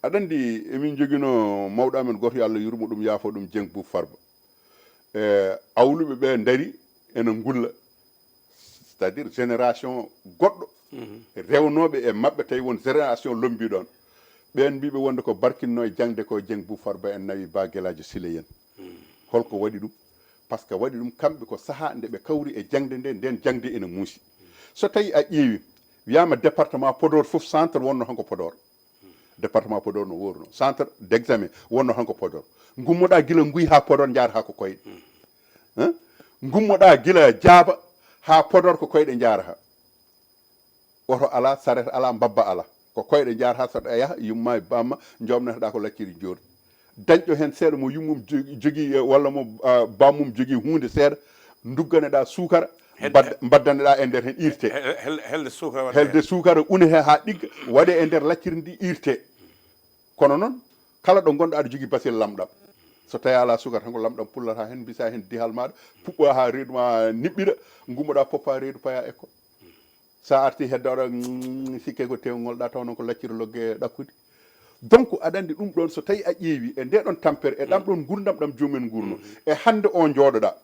Aɗa anndi emin njoginoo mawɗo amen gooto, yo Allah yurmo ɗum, yaafo ɗum, Dieng Boub Farba. E awluɓe ɓe ndari ene ngulla, c'est-à-dire génération goɗɗo rewnooɓe e maɓɓe, tawi won génération lombi ɗoon. Ɓeen mbiiɓe wonde ko barkinnoo e jaŋde ko Dieng Boub Farba en nawi Ba Gelaajo Sile en. Holko waɗi ɗum? Par ce que waɗi ɗum kamɓe ko sahaa nde ɓe kawri e jaŋde nde, ndeen jaŋde ene muusi. So tawi a ƴeewi wiyaama département Podor fof centre wonno hanko Podor. Département Podor no wooruno, centre d'examen wonno hanko Podor. Ngummoɗaa gila Nguy haa Podor njaarataa ko koyɗe. Ngummoɗaa gila Jaaba haa Podor ko koyɗe njaarataa. Oto alaa, saret alaa, mbabba alaa, ko koyɗe njaarataa. So ɗa yaha yumma e bamma njoomnataɗaa ko lacciri njoordi. Dañɗo heen seeɗa mo yummum jogii walla mo bammum jogii huunde seeɗa, ndugganeɗaa suukara, mbaddaneɗaa e nder heen irte. Helde suukara helde suukara unete haa ɗigga, waɗe e nder lacciri ndi irte. Kono noon kala ɗo ngonɗa aɗa jogii basel lamɗam. So tawi alaa suukara tan ko lamɗam pullata heen, mbisa heen dihal maaɗa, puɓɓa haa reedu ma niɓɓiɗa, ngummoɗaa poppa reedu paya ekko. So a arti hedda oɗa sikke ko tew ngolɗa taw noon ko lacciri logge ɗakkude. Donc aɗa anndi ɗum ɗoon, so tawi a ƴeewi e nde ɗon tampere, e ɗam ɗon ngurdam ɗam joomum en ngurno, e hannde o njooɗoɗa,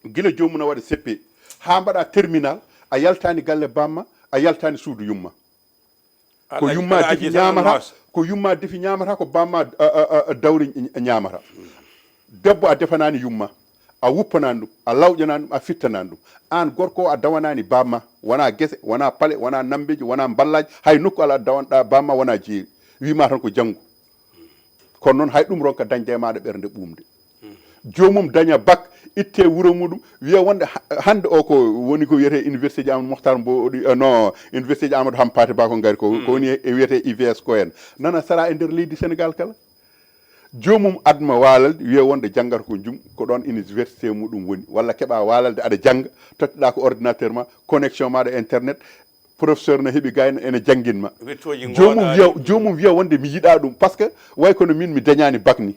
gila joomum na waɗa ceppe, haa mbaɗa terminal, a yaltaani galle bamma, a yaltaani suudu yumma. Ko yumma defi ñaamata, ko yumma defi ñaamata, ko bamma dawri ñaamata. Debbo a defanaani yumma, a wuppanaani ɗum, a lawƴanaani ɗum, a fittanaani ɗum. Aan gorko o a dawanaani bamma, wona gese, wona pale, wona nambeeji, wona mballaaji, hay nokku ala dawanɗa bamma wona jeeri. Wima tan ko janngu. Kono noon hay ɗum ronka dañde e maaɗa ɓernde ɓuumde. Joomum daña bak, itte wuro muɗum, wiya wonde ha- hannde o ko woni ko wiyetee université ji Amadou Mohtar Mboɗi, eh, no, université ji Amadou Hampâté Bâ ko ngari ko, ko woni e wiyetee I V S ko en. Nana sara e nder leydi Sénégal kala. Joomum adma waalal wiya wonde janngata ko jum, ko ɗoon université muɗum woni. Walla keɓa waalalde aɗa jannga, totteɗa ko ordinateur ma, connexion maɗa internet, professeur ne heɓi gayna ene janngin ma. Joomum wiya, joomum wiya wonde mi yiɗa ɗum, parce que way kono min mi dañaani bak ni.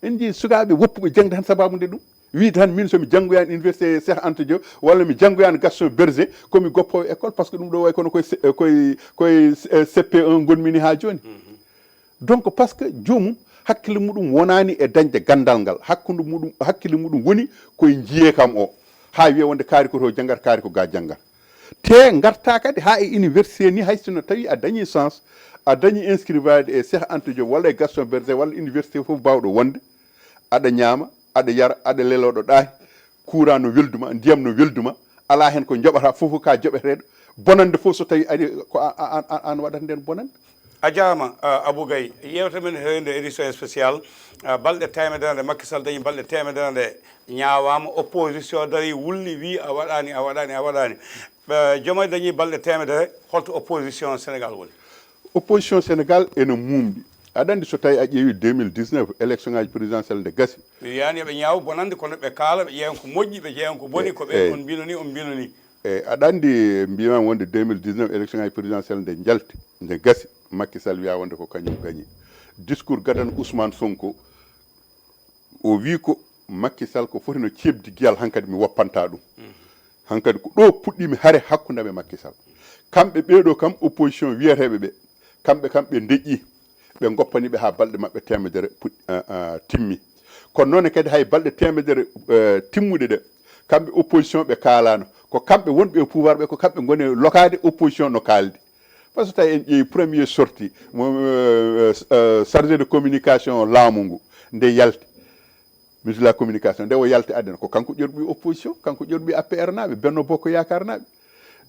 En njii sukaaɓe woppuɓe jaŋde tan sababu nde ɗum. Wi tan min so mi janngoyaani université Cheikh Anta Diop, walla mi janngoyaani Gaston Berger, ko mi goppoowo école, parce que ɗum ɗo way kono koye se- koye koye, eh, C P un ngonmi ni haa jooni. Donc parce que joomum hakkille muɗum wonaani e dañde ganndal ngal, hakkunde muɗum, hakkille muɗum woni koye njiyee kam o, haa wiya wonde kaari ko to janngata, kaari ko ga janngata. Te ngarta kadi haa e université ni, hay sinno tawi a dañi chance, a dañi inscrivaade e Cheikh Anta Diop walla e Gaston Berger walla université fof bawɗo wonde, aɗa ñaama, aɗa yara, aɗa leloɗo ɗaahi, courant no welduma, ndiyam no welduma, ala hen ko joɓata, fof ka joɓeteɗo. Bonande fof so tawi ari ko a- a- a- an waɗata nden bonande. A jaama, ah, Abou Gaye. Yewtere men hende édition spécial, ah, balɗe temedere nde Macky Sall dañi balɗe temedere nde ñaawama, opposition dari wulli, wi a waɗani, a waɗani, a waɗani. Ɓe, jooma dañi balɗe temedere, holto opposition Sénégal woni? Opposition Sénégal ene muumɗi. Aɗa anndi so tawi a ƴeewi deux mille dix-neuf, élection ngaji présidentielle nde gasi. Mi wiyani eɓe ñaawa bonande, kono ɓe kaala, ɓe ƴeewan ko moƴƴi, ɓe ƴeewan ko boni, ko ɓe on mbino ni, on mbino ni. E aɗa anndi mbiyam wonde deux mille dix-neuf élection ngaji présidentielle nde jalti, nde gasi, Macky Sall wiya wonde ko kañum gañi. Discours gadano Ousmane Sonko, o wi ko Macky Sall ko foti no ceebdi giyal, hankadi mi woppanta ɗum. Hankadi ko ɗo puɗɗimi hare hakkunde am e Macky Sall. Kamɓe ɓeeɗo kam, opposition wiyeteeɓe ɓe, kamɓe kam ɓe ndeƴƴi, ɓe ngoppani ɓe haa balɗe maɓɓe temedere puɗ- a- a- timmi. Kono noon kadi hay balɗe temedere, eh, timmuɗe ɗe, kamɓe opposition ɓe kaalano. Ko kamɓe wonɓe e pouvoir ɓe, ko kamɓe ngoni lokaade opposition no kaaldi. Parce que tawi en ƴeewi premier sortie mo, euh, euh, chargé de communication laamu ngu nde yalti, ministre de la communication, nde o yalti aduna, ko kanko ƴorɓi opposition, kanko ƴorɓi A P R naaɓe, Benno Bokk Yaakaar naaɓe.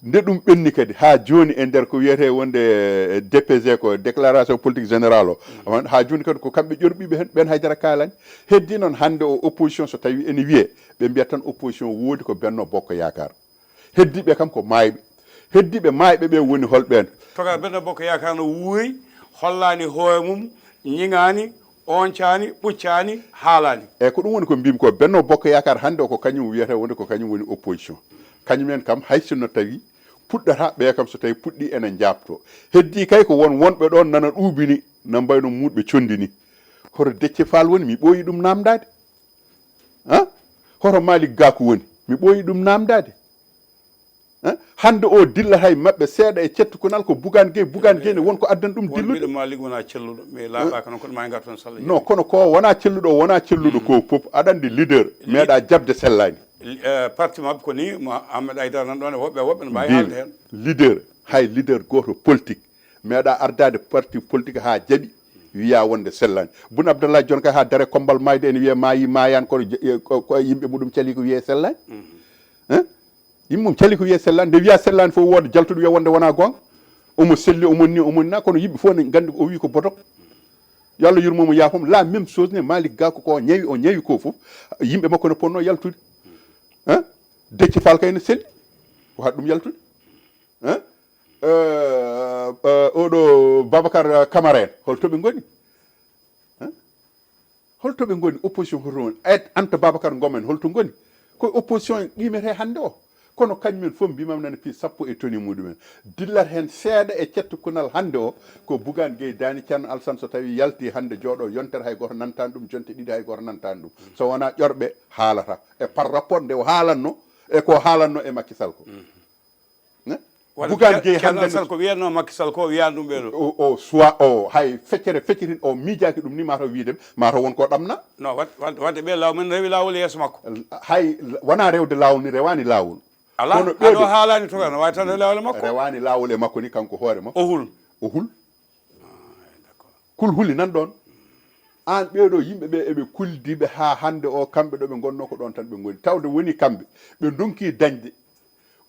Nde ɗum ɓenni kadi haa jooni e nder ko wiyetee wonde, eh, D P G, ko déclaration politique générale o, haa jooni kadi ko kamɓe ƴorɓiɓe heen, ɓeen haydara kaalani. Heddi noon hannde o opposition so tawi ene wiyee, ɓe mbiyat tan opposition woodi ko Benno Bokk Yaakaar. Heddiiɓe kam ko maayɓe. Heddiiɓe maayɓe ɓe woni holɓeen? Toga Benno Bokk Yaakaar no wuuri, hollaani hoore mum, ñiŋaani, ooncaani, ɓuccaani, haalaani. Eyi, ko ɗum woni ko mbiymi ko, Benno Bokk Yaakaar hannde o ko kañum wiyata wonde ko kañum woni opposition. Kañum en kam hay sinno tawi puɗɗata, ɓe kam so tawi puɗɗi ene njaabto. Heddii kay ko won wonɓe ɗoon nana ɗuuɓini, na mbayno muuɗɓe conndi ni. Hoto Decce Faal woni, mi ɓooyi ɗum naamndaade. Han? Hoto Malick Gakou woni, mi ɓooyi ɗum naamndaade. Hein? Hannde o dillata e maɓɓe seeɗa e cettukunal ko Bougane Gueye, Bougane Gueye ne won ko addani ɗum dillude. Mbiɗo Malick wona celluɗo, mais laaɓaaka noon kono ma ngar toon salla. Non, kono ko wona celluɗo, wona celluɗo ko fof, aɗa anndi leader, meeɗa jaɓde sellaani. Eh, parti maɓɓe ko ni, mo Ahmed Aïdara nan ɗoon e woɓɓe, woɓɓe no mbaawi haalde heen. Leader, hay leader gooto politique, meeɗa ardaade parti politique haa jaɓi, wiya wonde sellaani. Boun Abdallah Dionne kay haa dare kommbal maayde ene wiya maayi, maayaani, kono je- eh, ko- ko yimɓe muɗum cali ko wiye sellaani. Hein? Yimɓe mum cali ko wiye sellaani. Nde wiya sellaani fof wooda jaltuɗo wiya wonde wona goonga. Omo selli, omo ni, omo na, kono yimɓe fof ne nganndi o wi ko botok. Yo Allah yurmo mo, yaafo mo. La même chose ne Malick Gakou ko ñawi, o ñawi ko fof. Yimɓe makko ne ponno yaltude. Hein? Decce Fall kay ne selli. Ko haɗi ɗum yaltude. Hein? Eh, eh, oɗo Babacar Camara en, holto ɓe ngoni? Hein? Holto ɓe ngoni? Opposition hoto woni? Et Anta Babacar Ngom en, holto ngoni? Ko opposition en qimete hannde o. Kono kañumen fof mbimam nana piis sappo e toni muɗumen. Dillat heen seeɗa e cettukunal hannde o, ko Bougane Gueye Dany, Thierno Alassane so tawi yalti hannde jooɗo yontere hay gooto nantaani ɗum, jonte ɗiɗi hay gooto nantaani ɗum. So wonaa ƴorɓe haalata. E par rapport nde o haalanno, e ko haalanno e Macky Sall ko. Ne? Bugaan Jeyi hannde Sall ko wiyatno Makki Sall ko wiyani ɗum ɓeɗo o o soit o hay feccere feccitin o miijaaki ɗum ni mataw wiide mataw won ko ɗamna. No wadde ɓe law min rewi lawol yeeso makko. Hay wona rewde lawol ni rewani lawol. Ala kono ɓeɗo haalani to no wawi tan rewi lawol e makko. Rewani lawol e makko ni kanko hoore makko o hul. O hul. Kul huli nan ɗon. An ɓeɗo yimɓe ɓe eɓe kuldiɓe ha hande o kamɓe ɗo ɓe gonno ko ɗon tan ɓe goni tawde woni kamɓe ɓe donki dañde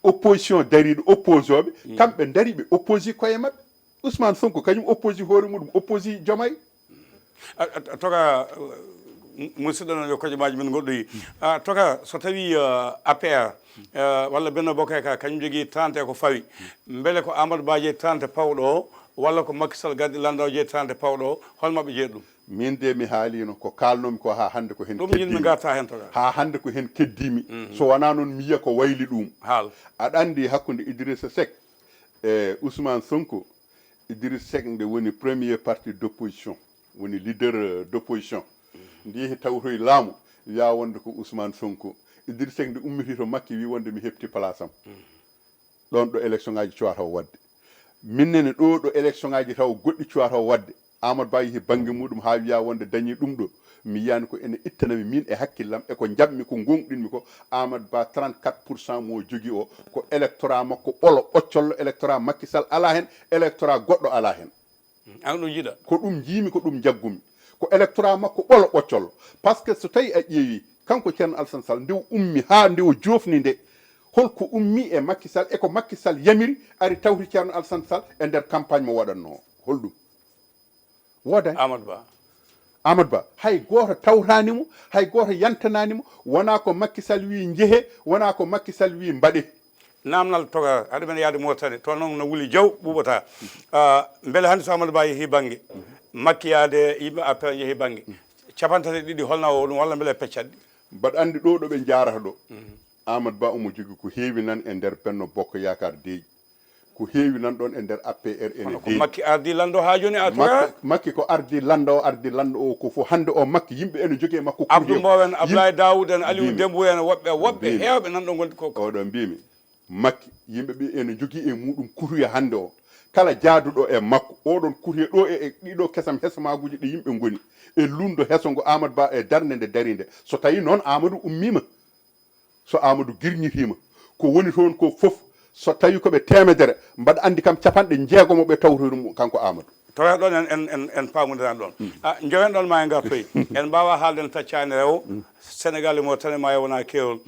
opposition dariɗo opposoɓe kamɓe dari ɓe opposi koye maɓɓe. Ousmane Sonko kañum opposi hoore muɗum opposi Diomaye. Toga musidɗo no yo kojomaji min goɗɗoyi. Toga so tawi APR walla Benno Bokk Yaakaar kañum jogii trente ko fawi, mbele ko Amadou Ba jeyi trente pawɗo o walla ko Macky Sall gaddi lanndo o jeyi trente pawɗo o, hol maɓɓe jeyi ɗum? Min de mi haalino ko kalnomi ko ha hande ko hen ɗum yinmi garta hen toga ha hande ko hen keddimi. So wona noon mi yiya ko wayli ɗum. Haal. Aɗa andi hakkude Idrissa Seck e Ousmane Sonko. Idrissa Seck nde woni premier parti d'opposition, woni leader d'opposition. Nde yehi tawtoyi laamu wiya wonde ko Ousmane Sonko. Idrissa Seck nde ummiti to Makki wi wonde mi hepti place am. Ɗon ɗo élection ngaji cuwata o wadde. Minnene ɗo ɗo élection ngaji taw goɗɗi cuwata o wadde. Amadou Ba yehi bangge muɗum ha wiya wonde dañi ɗum ɗo. Mi yiyani ko ene ittanami min e hakkillam e ko jaɓmi ko gonɗinmi ko. Amadou Ba trente-quatre pour cent mo jogi o ko électorat makko ɓolo ɓoccollo, électorat Macky Sall ala hen, électorat goɗɗo ala hen. An ɗum jiɗa? Ko ɗum jiimi ko ɗum jaggumi. Ko électorat makko ɓolo ɓoccollo. Par ce que so tawi a ƴeewi kanko Ceerno Alassane Sall nde o ummi ha nde o jofni nde, holko ummi e Macky Sall e ko Macky Sall yamiri ari tawti Ceerno Alassane Sall e nder campagne mo waɗanno o? Holɗum? Woodani. Amadou Ba. Amadou Ba hay goto tawtani mo, hay goto yantanaani mo. Wona ko Macky Sall wi jehe, wona ko Macky Sall wi mbaɗe. Namnal toga haɗa men yaade Mauritanie to noon no wuli jaw ɓuuɓata. Mbele hannde so Amadou Ba yehi bangge makki yaade yimɓe APR jehi bangge capanɗe tati e ɗiɗi holna o ɗum walla mbele peccat ɗi? Mbaɗa anndi ɗo ɗo ɓe njaarata ɗo. Amadou Ba omo jogi ko heewi nan e nder Benno Bokk Yaakaar deeƴi. Ko heewi nan ɗon e nder APR ene deeƴi. Makki ardi lanndo ha joni a toga. Makki ko ardi lanndo o ardi lanndo o ko fof hannde o makki yimɓe ene jogi e makko. Abdou Mbow en Abdoulaye Daoud en Aliou Dembourou en woɓɓe woɓɓe heewɓe nan ɗo gonɗi ko. Oɗo mbimi makki yimɓe ɓe ene jogi e muɗum kutuya hannde o kala jaaduɗo e makko oɗon kutuya ɗo e ɗiɗo kesam hesamaguji ɗi yimɓe goni e lundo heso ngo Amadou Ba e darnde nde darinde so tawi noon Amadou ummima. So Amadou girñitiima ko woni toon ko fof so tawi ko ɓe teemedere mbaɗa anndi kam capanɗe jeegomo ɓe tawtoy ɗum kanko Amadou. Tawa ɗon en en en en paamondiran ɗon. A jowen ɗon ma en ngartoy en mbaawa haalde no taccaani rewo Sénégal e Mauritanie ma e wona keewol.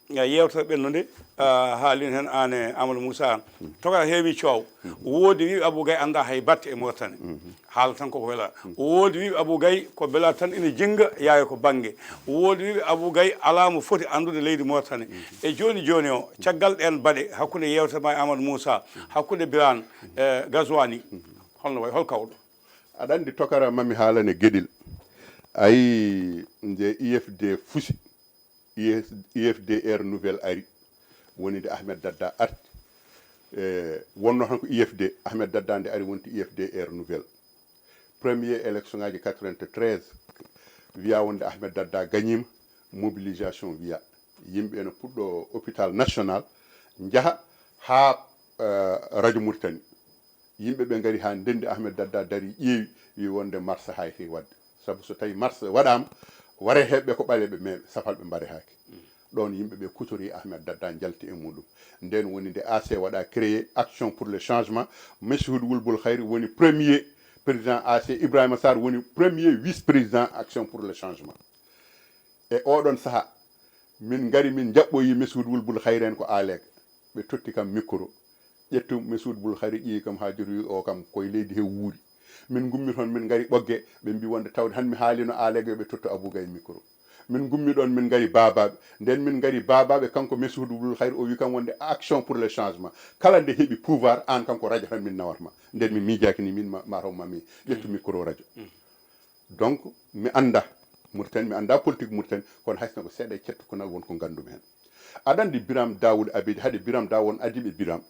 Yewtere ɓennunde haalin heen aan e Amadou Moussa Anne toga heewi coow. Woodi wiiɓe Abou Gaye annda hay batte e Mauritanie. Haala tan koko wela. Woodi wiiɓe Abou Gaye ko bela tan ina jinnga yaaya ko bannge. Woodi wiiɓe Abou Gaye alaa mo foti anndude leydi Mauritanie. E jooni jooni o caggal ɗeen baɗe hakkunde yeewtere ma e Amadou Moussa hakkunde Birane e Gazouani holno wayi hol kawɗo? Aɗa anndi tokara mami haalane geɗel ayi nde I F D fusi. U F D Air Nouvelle ari woni nde Ahmed Dadda arti. E wonno tan ko U F D Ahmed Dadda nde ari wonti U F D Air Nouvelle. Premier élection ngaji quatre-vingt-treize wiya wonde Ahmed Dadda gañima mobilisation wiya yimɓe ene puɗɗo hôpital national njaha ha radio Mauritanie. Yimɓe ɓe ngari ha ndendi Ahmed Dadda dari ƴeewi wi wonde marche hayti wadde sabu so tawi marche waɗama ware heɓɓe ko ɓaleɓe meɓe safalɓe mbarehaaki. Ɗon yimɓe ɓe kutori Ahmed Dadda njalti e muɗum. Nden woni nde A C waɗa créé Action pour le Changement. Meshoud Wulbul Khayri woni premier président A C, Ibrahima Sarr woni premier vice président Action pour le Changement. E oɗon saha min ngari min jaɓɓoyi Meshoud Wulbul Khayri en ko Aleega. Ɓe totti kam micro ƴettu Meshoud Bul Khayri ƴeewi kam ha joti wi o kam koye leydi he wuuri. Min ngummi toon min ngari Ɓogge ɓe mbi wonde tawde han mi haalino Aleega yo ɓe tottu Abou Gaye micro. Min ngummi ɗon min ngari Babaɓe nden min ngari Babaɓe kanko Meshoud Bul Khayri o wi kam wonde Action pour le Changement kala nde heɓi pouvoir an kanko radio tan min nawatma nden mi miijaki ni min mataw mami ƴettu micro radio. Donc mi annda Mauritanie mi annda politique Mauritanie kono haysno ko seeɗa e cettukunal won ko ngandumi hen. Aɗa anndi Biram Dawood Abedi haade Biram Dawood on adiiɓe Biram.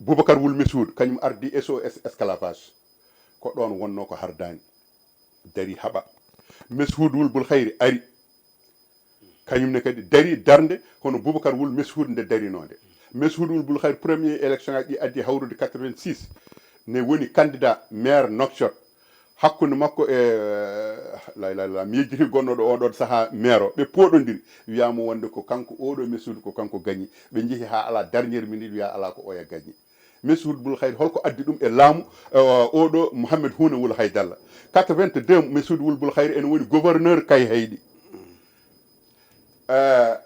Boubacar Wul Meshoud kañum ardi S O S esclavage ko ɗon wonno ko hardani dari haɓa. Meshoud Wul Bul Khayri ari kañum ne kadi dari darde hono Boubacar Wul Meshoud nde darinode. Meshoud Wul Bul Khayr, premier élection aji ɗi addi hawrude quatre-vingt-six, ne woni candidat maire Nouakchott. Hakkunde makko e, la ilaha illallah, mi yejjiti gonnoɗo oɗon saha maire o, ɓe poɗondiri, wiyama wonde ko kanko oɗo Meshoud, ko kanko gagné. Ɓe jeehi ha ala dernière minute, wiya ala ko oya gagné. Meshoud Bul Khayr, holko addi ɗum e laamu, e, oɗo Mohamed Houna Wul Haydalla? Quatre-vingt-deux, Meshoud Wul Bul Khayr ene woni gouverneur Kayhayɗi. Eh,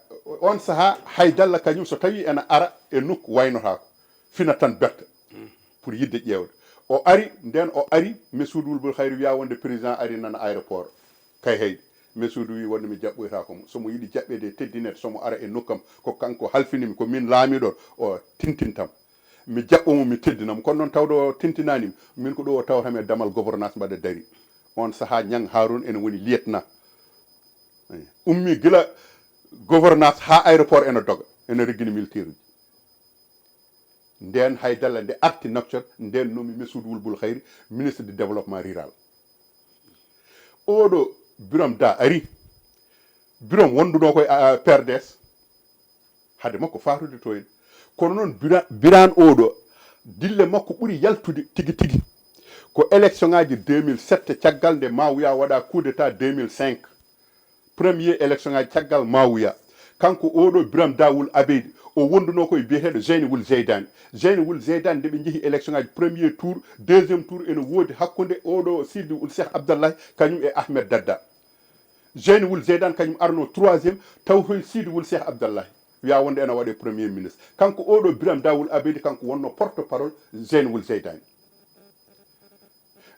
on saha Haydalla kañum so tawi ene ara e nokku waynotako, fina tan berta pour yidde ƴeewde. O ari, nden o ari, Meshoud Wul Bul Khayr wiya wonde président ari nana aéroport Kayhayɗi. Meshoud wi wonde mi jaɓɓoytako mo. Somo yiɗi jaɓɓede e teddinede, somo ara e nokkam, ko kanko halfinimi, ko min laamiɗo, o tintintam. Mi jaɓɓo mo, mi teddina mo. Kono noon tawde o tintinanimo, min ko ɗo o tawatami e damal gouvernance mbaɗa dari. On saha Ñang Haroun ene woni lieutenant. Ummi gila gouvernance ha aéroport ene doga, ene reggini militaire uji. Nden Haydalla nde arti Nouakchott, nden nomi Meshoud Wul Bul Khayr, ministre du développement rural. Oɗo Biram Da ari, Biram wonduno koye, a, a, P R D S. Hade makko fatude to en. Kono noon Bira-, Birane oɗo, dille makko ɓuri yaltude tigi tigi ko élection ngaji deux mille sept, caggal nde Mawiya waɗa coup d'état deux mille cinq. Premier élection ngaji caggal Mawiya. Kanko oɗo Biram Da Wul Abeydi, o wonduno koye biyeteɗo Zeyni Wul Zeydani. Zeyni Wul Zeydani, nde ɓe jeehi élection ngaji premier tour, deuxième tour ene woodi hakkunde oɗo Sidi Wul Cheikh Abdallahi, kañum e Ahmed Dadda. Zeyni Wul Zeydani kañum arno troisième, taw toon Sidi Wul Cheikh Abdallahi. Wiya wonde ene waɗe premier ministre. Kanko oɗo Biram Da Wul Abeydi, kanko wonno porte parole Zeyni Wul Zeydani.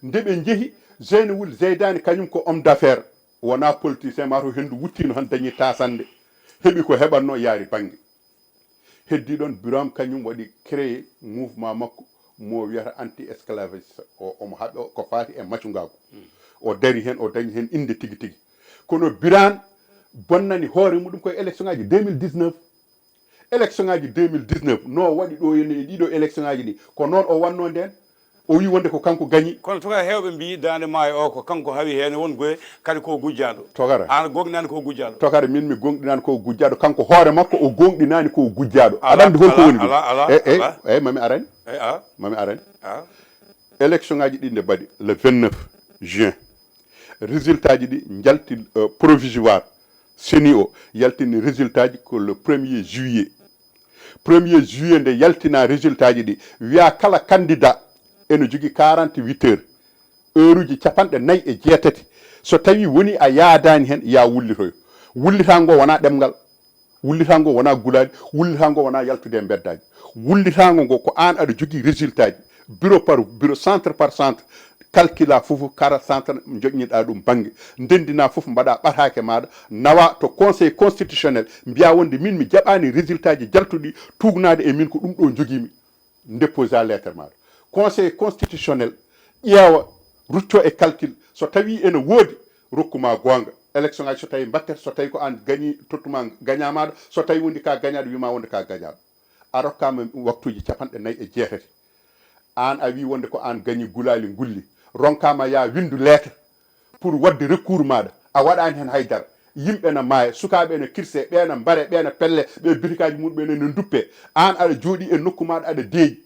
Nde ɓe jeehi, Zeyni Wul Zeydani kañum ko homme d'affaires, wona politicien, ma to hendu wuttino tan dañi tasande, heɓi ko heɓanno, yaari banggue. Heddi ɗon, Biram kañum waɗi créé mouvement makko mo wiyata anti-esclavagiste. O, omo haɓe ko fati e macungagu. O dari hen, o dañi hen inde tigi tigi. Kono Birane bonnani hoore muɗum koye élection ngaji deux mille dix-neuf. Élection ngaji deux mille dix-neuf, no waɗi ɗo e ɗiɗo élection ngaji ɗi, ko noon o wanno nden. O wi wonde ko kanko gañi. Kono tokara, hewɓe mbi dande maayo o ko kanko hawi hen, won goye kadi ko gujjaɗo. Tokara. An gonɗinani ko gujjaɗo. Tokara, min mi gonɗinani ko gujjaɗo, kanko hoore makko o gonɗinani ko gujjaɗo. Aɗa andi holko woni ɗum? Ala, ala, e, e, ala. E, mami arani. E, a. Mami arani. A. Élection ngaji ɗi nde mbaɗi le vingt-neuf juin. Résultat ji ɗi jalti, euh, provisoire. C E N I o yaltini résultat ji ko le premier juillet. Premier juillet nde yaltina résultat ji ɗi, wiya kala candidat ene jogui quarante-huit heures, heure uji capanɗe nayyi e jeetati. So tawi woni a yaadani hen, ya wullitoyo. Wullita ngo wona ɗemgal, wullita ngo wona gulali, wullita ngo wona yaltude e beddaji. Wullita ngo ngo ko an aɗa jogui résultat ji, bureau par bureau, centre par centre, calcula fof, kara centre joƴƴineɗa ɗum banggue, ndendina fof, mbaɗa ɓatake maɗa, nawa to conseil constitutionnel, mbiya wonde min mi jaɓani résultat ji jaltuɗi tugnade e min, ko ɗum ɗo joguimi, déposa lettre maɗa. Conseil constitutionnel ƴeewa, rucco e calcul, so tawi ene woodi, rokkuma gonga. Élection ngaji so tawi mbatte, so tawi ko an gañi, tottuma gaña maɗa, so tawi wondi ka gañaɗo, wima wonde ka gañaɗo. A rokkama waktuji capanɗe nayyi e jeetati. An a wi wonde ko an gañi gulali ngulli. Ronkama ya windu lettre pour wadde recours maɗa. A waɗani hen haydara. Yimɓe na maaya, sukaɓe na kirse, ɓe na mbare, ɓe na pelle, ɓe birikaji muɗum ɓe na duppe. An aɗa jooɗi e nokku maɗa aɗa deeƴi.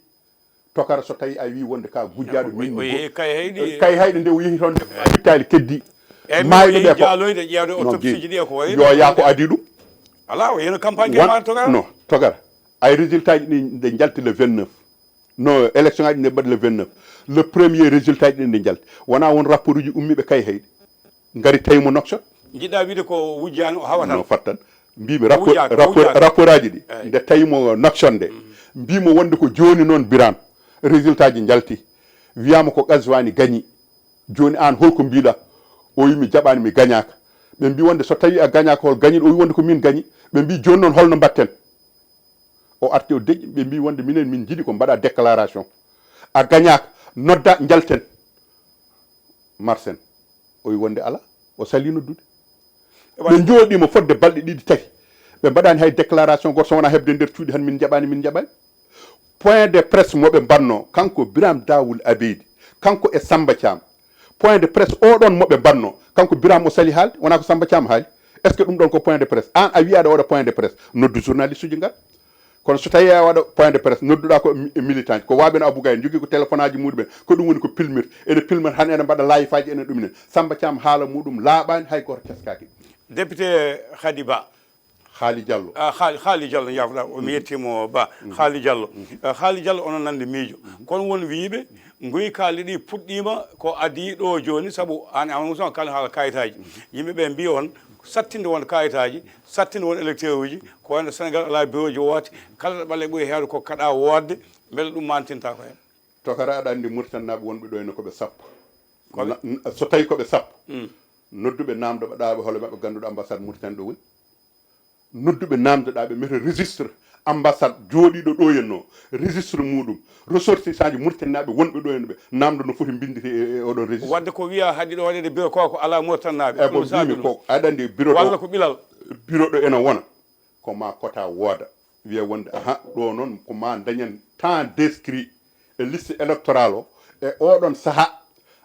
Tokara, so tawi a wi wonde ka gujjaɗo, min mi go-, kay hayɗi, kay hayɗi nde o yehi toon nde wittali keddi. Eyyi, mayɓe ɓe ko jaloyde ƴeewde autopsie ji ɗi e ko wayi yo ya ko adi ɗum. Ala, o yeno campagne de maaro, Tokara. No, Tokara. Ay résultat ji ɗi nde jalti le vingt-neuf. No, élection ngaji nde mbaɗi le vingt-neuf. Le premier résultat ji ɗi nde jalti. Wona won rapport uji ummiɓe kay hayɗi. Ngari tawi mo Nouakchott. Jiɗɗa wiide ko wujjani, o hawatan? No, fattan. Mbimi o rapport, wujjaka, o rapport, wujjaka. Rapport aji ɗi. Eyyi. Nde tawi mo Nouakchott nde. Mhm. Mbimo wonde ko joni noon Birane. Résultat ji jalti. Wiyama ko Ghazouani gañi. Joni an holko mbiɗa? O wi mi jaɓani, mi gañaka. Ɓe mbi wonde so tawi a gañaka, hol gañiɗo? O wi wonde ko min gañi. Ɓe mbi joni noon holno mbatten? O arti o deƴƴi, ɓe mbi wonde minen min jiiɗi ko mbaɗa déclaration. A gañaka, nodda jalten. Marsen. O wi wonde ala, o sali noddude. Ɓe jooɗima fodde balɗe ɗiɗi tati. Ɓe mbaɗani hay déclaration goto so wona heɓde nder cuuɗi tan min jaɓani, min jaɓani. Point de presse mo ɓe mbanno, kanko Birame Dawoul Abeydi, kanko e Samba Thiam. Point de presse oɗon mo ɓe mbanno, kanko Birame o sali haalde, wona ko Samba Thiam haali? Est-ce que ɗum ɗon ko point de presse? An a wiya aɗa waɗa point de presse, noddu journaliste uji ngar. Kono so tawi a waɗa point de presse, nodduɗa ko mi- militant, ko waɓen Abou Gaye, jogui ko téléphone aji muɗumen, ko ɗum woni ko pilmirta. Ene pilmata han, ene mbaɗa live aji, ene ɗuminen. Samba Thiam haala muɗum laaɓani, hay goto teskaki. Député Khady Ba. Haali Diallo. Ah, Haali, Haali Diallo, jaafoɗa, o mi yettimo Ba. Haali Diallo. Ah, Haali Diallo, onon nande miijo. Kono won wiiɓe, ngoy kalɗe ɗi puɗɗima ko adi ɗo joni, sabu an, an musan kala haala kayitaji. Yimɓe ɓe mbi on, sattinde won kayitaji, sattinde won électeur uji, ko wayno Sénégal ala bureau ji woote, kala ɗo ɓalle ɓuri heewde ko kaɗa woodde, mbele ɗum mantinta ko hen. Tokara, aɗa andi Mauritanie naaɓe wonɓe ɗo ene ko ɓe sappo. Koɓe? Na- n- so tawi ko ɓe sappo, nodduɓe namdo ɓe ɗaɓe hole maɓɓe ganduɗo ambassade Mauritanie ɗo woni. Nodduɓe namdoɗa ɓe mete registre ambassade jooɗiɗo ɗo henno, registre muɗum, ressortissant ji Mauritanie naaɓe wonɓe ɗo henno ɓe namdo no foti mbinditi e e oɗon registre. Wadde ko wiya haɗi ɗo waɗede bureau ko, ko ala Mauritanie naaɓe. E ko Ɗum mbimi saabi ɗum. Ko aɗa andi bureau ɗo, Walla ko ɓilal. Bureau ɗo ene wona ko ma kota wooda. Wiya wonde, aha, ɗo noon ko ma dañen temps d'inscrit e liste électorale o, e oɗon saha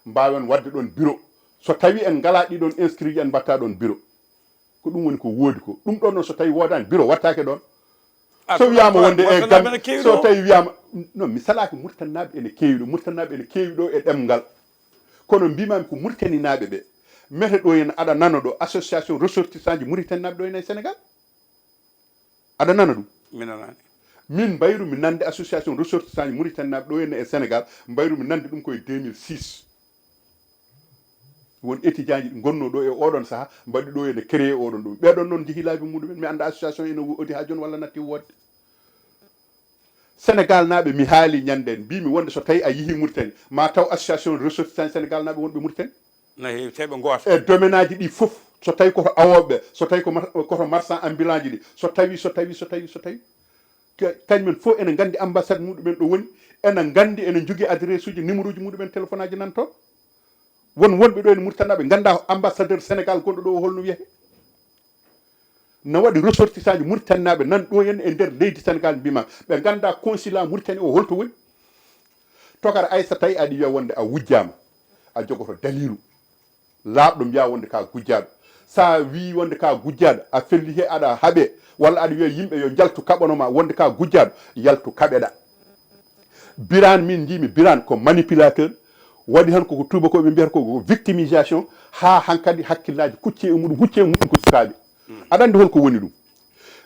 mbawen wadde ɗon bureau. So tawi en ngala ɗiɗon inscrit ji, en mbatta ɗon bureau. Ko ɗum woni ko woodi ko. Ɗum ɗon noon so tawi woodani bureau wattake ɗon. Ah, So ko wiyama ɗon wonde e Mauritanie naaɓe gan ene keewi so ɗo. Tawi wiyama, non, mi salaki Mauritanie naaɓe ene keewi ɗo, Mauritanie naaɓe ene keewi ɗo e ɗemngal. Kono mbimami ko Mauritanie naaɓe ɓe. Mete ɗo yen aɗa nana ɗo association ressortissant ji Mauritanie naaɓe ɗo ene e Sénégal. Aɗa nana ɗum? Mi nanani. Min mbayru mi nande association ressortissant ji Mauritanie naaɓe ɗo ene e Sénégal, mbayru mi nande ɗum ko e deux mille six. Won étudiant ji ɗi gonno ɗo e oɗon saha, mbaɗi ɗo ene créé oɗon ɗum. Ɓeɗon noon jeehi laabi muɗumen, mi anda association ene wo- odi ha joni walla natti wodde. Sénégal naaɓe mi haali ñanden, mbimi wonde so tawi a yeehi Mauritanie, ma taw association ressortissant Sénégal naaɓe wonɓe Mauritanie. Na heewi, tawi ɓe goto. E domaine aji ɗi fof, so tawi koto awoɓe, so tawi ko mar- koto marchand ambulant ji ɗi, so tawi, so tawi, so tawi, so tawi. Ke- kañumen fof ene gandi ambassade muɗumen ɗo woni, ene gandi, ene jogui adresse uji, numéro uji muɗumen téléphone aji nan toon. Won wonɓe ɗo ene Mauritanie naaɓe ganda ambassadeur Sénégal gonɗo ɗo o holno wiyete. Na waɗi ressortissant ji Mauritanie naaɓe nan ɗo henna e nder leydi Sénégal mbima ɓe ganda consulat Mauritanie o holto woni. Tokara, ay so tawi aɗa wiya wonde a wujjama, a jogoto dalilu laaɓɗo mbiya wonde ka gujjaɗo. Sa wi wonde ka gujjaɗo, a felli he aɗa haaɓe, walla aɗa wiya yimɓe yo jaltu kaɓanoma wonde ka gujjaɗo, yaltu kaɓeɗa. Birane, min jiimi Birane ko manipulateur, waɗi han koko tubakoɓe mbiyata ko victimisation, ha hankadi hakkillaji kucci e muɗum, hucci e muɗum ko sukaɓe. Aɗa andi holko woni ɗum?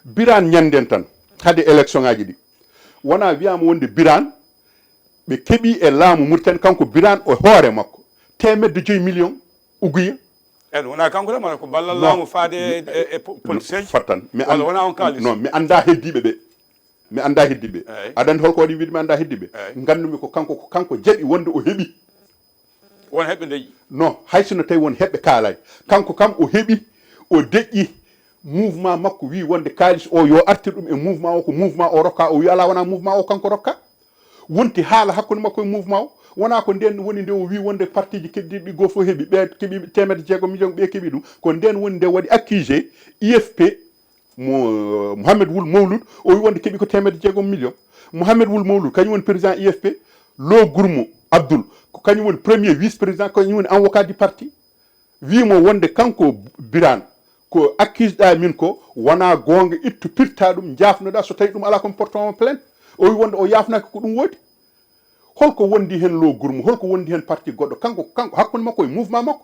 Birane ñanden tan, hade élection ngaji ɗi, wona wiyama wonde Birane ɓe keeɓi e laamu Mauritanie, kanko Birane o hoore makko, temedde joyi million uguya. En wona kanko tan, mara ko ballal Non. Laamu faade e, e, e po- politicien ji? Fattan. Mi Walla an- wona on kaalis? Non, mi anda heddiɓe ɓe. Mi anda heddiɓe. Eyyi. Aɗa andi holko waɗi wiide mi anda heddiɓe? Eyyi. Gandumi ko kanko, ko kanko jaɓi wonde o heɓi. Won heɓɓe deƴƴi? Non, hay sino tawi won heɓɓe kaalani. Kanko kam o heɓi, o deƴƴi mouvement makko wi wonde kaalis o yo artir ɗum e mouvement o, ko mouvement o rokka, o wi ala wona mouvement o kanko rokka. Wonti haala hakkunde makko e mouvement o. Wona ko nden woni nde o wi wonde parti ji keddiɗi ɗi goto fof heɓi, ɓe keeɓi temedde jeegom million, ɓe keeɓi ɗum. Ko nden woni nde waɗi accusé I F P mo Mohamed Wul Mawlud, o wi wonde keeɓi ko temedde jeegom million. Mohamed Wul Mawlud kañum woni président I F P, Lo Gourmo Abdoul ko kañum woni premier vice président, kañum woni avocat du parti. Wimo wonde kanko Birane ko accuse ɗa min ko wona gonga, ittu pirta ɗum, jafnoɗa, so tawi ɗum ala ko mi portoma plainte. O wi wonde o yafnaki, ko ɗum woodi. Holko wondi hen Lo Gourmo, holko wondi hen parti goɗɗo? Kanko, kanko hakkunde makko e mouvement makko.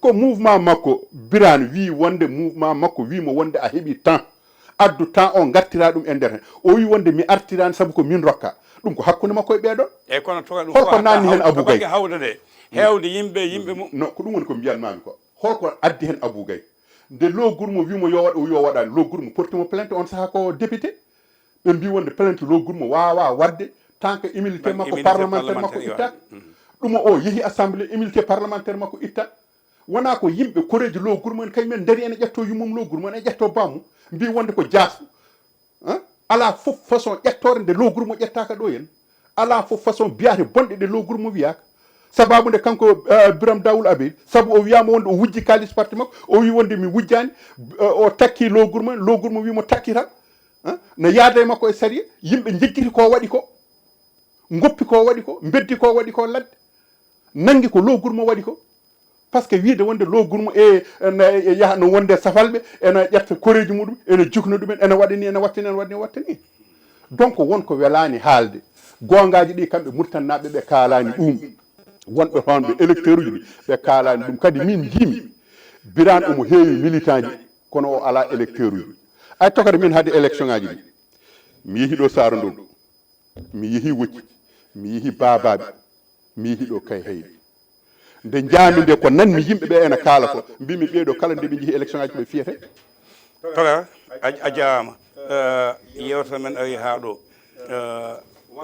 Ko mouvement makko, Birane wi wonde mouvement makko wimo wonde a heɓi temps. Addu temps o, gartira ɗum e nder hen. O wi wonde mi artirani sabu ko min rokka. Ɗum ko hakkunde makko e ɓeɗon. Eyyi, kono to ɗum Holko fof nanni hen haw- Abou to banggue Gaye? Hawde nde, hewde yimɓe, yimɓe mo- No, ko ɗum woni ko mbiyanmami ko. Holko addi hen Abou Gaye? Nde Lo Gourmo wimo yo waɗ, o wi o waɗani. Lo Gourmo portimo plainte on saaha ko député. Ɓe mbi wonde plainte Lo Gourmo wawa wadde tant que immunité Ban- makko immunité parlementaire makko parlementaire, itta. Ɗum o yeehi assemblée, immunité parlementaire makko itta. Wona ko yimɓe koreji Lo Gourmo en kañum en daari ene ƴetto yummum Lo Gourmo, ene ƴetto bammum, mbi wonde ko jaasɗo. Hein? Ala fof façon ƴettore nde Lo Gourmo ƴettaka ɗo hen. Ala fof façon biyate bonɗe ɗe Lo Gourmo wiyaka. Sababu nde kanko, eh, Biram Dawul Abeid, sabu o wiyama wonde o wujji kalis parti makko, o wi wonde mi wujjani, eh, o takki Lo Gourmo, Lo Gourmo wimo takkita. Hein? No yaada e makko e sariya, yimɓe jeggiti ko waɗi ko. Goppi ko waɗi ko, beddi ko waɗi ko ladde. Nangi ko Lo Gourmo waɗi ko. Par ce que wiide wonde Lo Gourmo e, ene, e yaha no wonde safalɓe, ene ƴetta koreji muɗum, ene jukna ɗumen, ene waɗa ni, ene watta ni, ene waɗa ni, ene watta ni. Donc won ko welaani haalde. Goongaaji ɗi kamɓe Murtannaaɓe ɓe kaalaani ɗum. Wonɓe toon ɓe électeur uji ɗi ɓe kaalaani ɗum. Kadi min njiimi Birane omo heewi militant ji kono o alaa électeur uji. Ay tokata min haade élection ngaji ɗi. Mi yehi ɗo Saara Ndondu. Mi yehi Wocci. Mi yehi Babaɓe. Mi yehi ɗo Kayhayɗi. Nde njaami nde ko nanmi yimɓe ɓe ena kaala ko, mbimi ɓeeɗo kala nde ɓe njehi élection ngaji ko ɓe fiyete. Toga, a jaama. Yewtere men ari haa ɗo.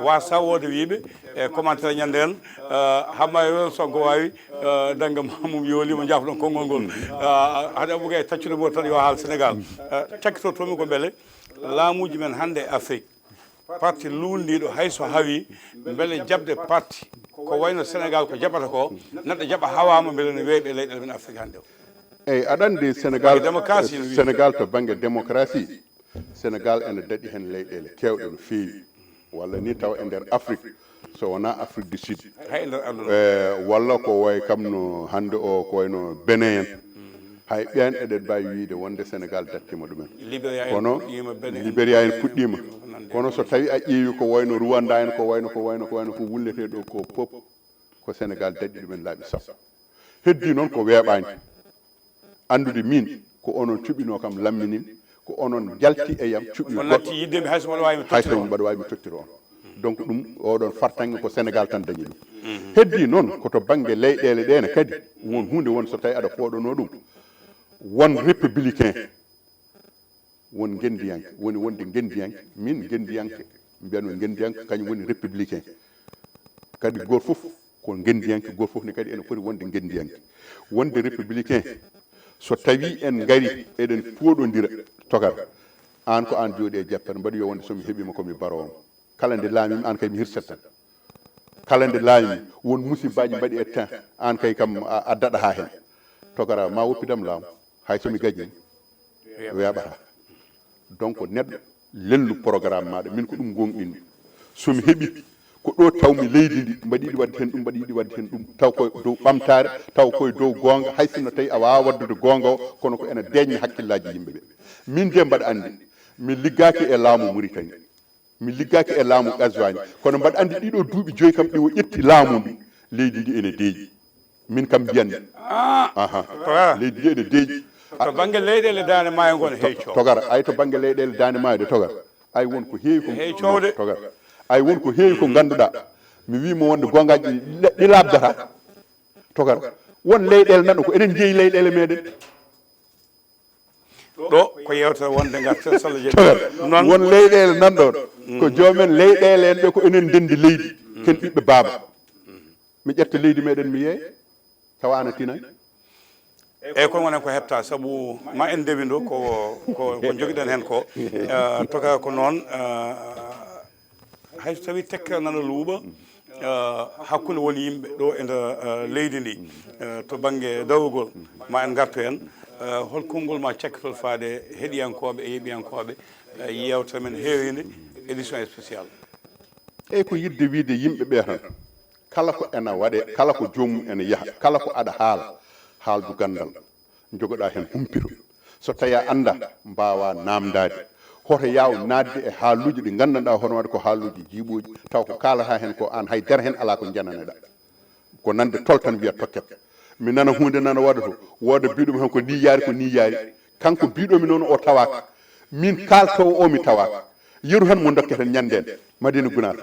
Wasa wode wiiɓe e commentaire ñande en. Hamma yo sonko wawi dangga mamum yoli mo jafɗon konngol ngol. Haɗa buga e taccude mo tan yo haal Sénégal. Cakkito tomi ko beele laamuji men hannde e Afrique, parti luulndiiɗo hay so hawii, mbele jaɓde parti ko wayno Sénégal ko jaɓata ko, neɗɗo jaɓa hawaama mbele no weeɓi e leyɗeele men Afrique hannde o? Eyi, aɗa anndi Sénégal, Sénégal to bannge démocratie, Sénégal ene daɗi heen leyɗeele keewɗe no feewi, walla ni tawa e nder Afrique, so wonaa Afrique du Sud, e walla ko way kam no hannde o ko wayno Benin en, hay ɓeen eɗen mbaawi wiyde wonde Sénégal dattiima ɗumen. Kono Libéria en puɗɗiima. Kono so tawi a ƴeewi ko wayno Rwanda en, ko wayno ko wayno ko wayno ko wulletee ɗo ko pop ko Sénégal daɗi ɗumen laaɓi sappo. Heddi noon ko weeɓaani. Anndude miin ko onon cuɓinoo kam lamminim, ko onon njalti e yam cuɓi goɗɗo. Hay so mbaɗa waawi mi tottiro on. Donc ɗum oɗon fartaŋŋe ko Sénégal tan dañi ɗum. Heddi noon ko to bannge leyɗeele ɗeene kadi won huunde won so tawi aɗa fooɗonoo ɗum. Won républicain, won ngenndiyanke, woni wonde ngenndiyanke, min ngenndiyanke, mbiyanmi ngenndiyanke kañum woni républicain. Kadi gooto fof ko ngenndiyanke, gooto fof ne kadi ene foti wonde ngenndiyanke. Wonde républicain, so tawi en ngari eɗen pooɗondira, Togar, aan ko aan jooɗi e jappere, mbaɗi yo wonde so mi heɓiima ko mi baroowo ma. Kala nde laamimi aan kay mi hirset tan. Kala nde laamimi won musibbaaji mbaɗi e temps, aan kay kam a daɗataa heen. Togar, ma woppidam laamu, hay so mi gañiima weeɓataa. Donc neɗɗo lelnu programme maaɗa, min ko ɗum ngoongɗinmi. So mi heɓi ko ɗo tawmi leydi ndi mbaɗi yiɗi waɗde heen ɗum, mbaɗi yiɗi waɗde heen ɗum, taw ko dow ɓamtaare, taw koye dow goonga, hay sinno tawi a waawaa waɗdude goonga o, kono ko ene deeƴna hakkillaaji yimɓe ɓe. Min de mbaɗa anndi mi liggaaki e laamu Muritani, mi liggaaki e laamu Gazwani, kono mbaɗa anndi ɗiɗo duuɓi joyi kam ɗi o ƴetti laamu ndu, leydi ndi ene deeƴi. Min kam mbiyanmi, aha, leydi ndi ene deeƴi. To bannge leyɗeele daande maayo ngo ne heewi coow. Togar, ay to bannge leyɗeele daande maayo de, Togar, ay won ko heewi ko heewi coowde. Togar, ay won ko heewi ko ngannduɗaa, mi wii mo wonde goongaaji ɗi laaɓdata. Togar, won leyɗeele nan ɗo ko enen njeeyi leyɗeele meɗen. Ɗo ko yewtere wonde ngarten salla jeɗɗi. Togar, won leyɗeele nan ɗon ko joomen leyɗeele en ɓe ko enen ndenndi leydi, ken ɓiɓɓe baaba. Mi ƴetta leydi meɗen mi yeeya tawa ana tinani. Eyyi, kono wonen ko heɓta sabu ma en ndewindo ko ko ko jogiɗen hen ko. Eh, toga ko noon. Eh, hay so tawi tekkere nana luuɓa, eh, hakkunde won yimɓe ɗo e nder eh, leydi ndi, eh, to bannge dawrugol ma en ngartu hen. Eh, hol konngol ma cakkitol faade heɗiyankooɓe e yeɓiyankooɓe eh, yewtere men heerinde édition spéciale? Eyyi, ko yiɗde wiide yimɓe ɓe tan, kala ko ena waɗe, kala ko joomum ene yaha, kala ko aɗa haala, haaldu ganndal, njogoɗaa heen humpito. So tawi a anndaa, mbaawaa naamndaade. Hoto yaaw naatde e haaluuji ɗi nganndanɗaa hono waɗde ko haaluuji jiiɓooji, taw ko kaalataa heen ko aan hay dara heen alaa ko njananaɗaa. Ko nande tol tan wiya tokket. Mi nana huunde nana waɗa to, wooda biiɗo mi heen ko nii yaari, ko nii yaari. Kanko biiɗo mi noon o tawaaka. Min kaaltoowo o mi tawaaka. Yeru tan mo dokketen ñanndeen Madina Gunaas.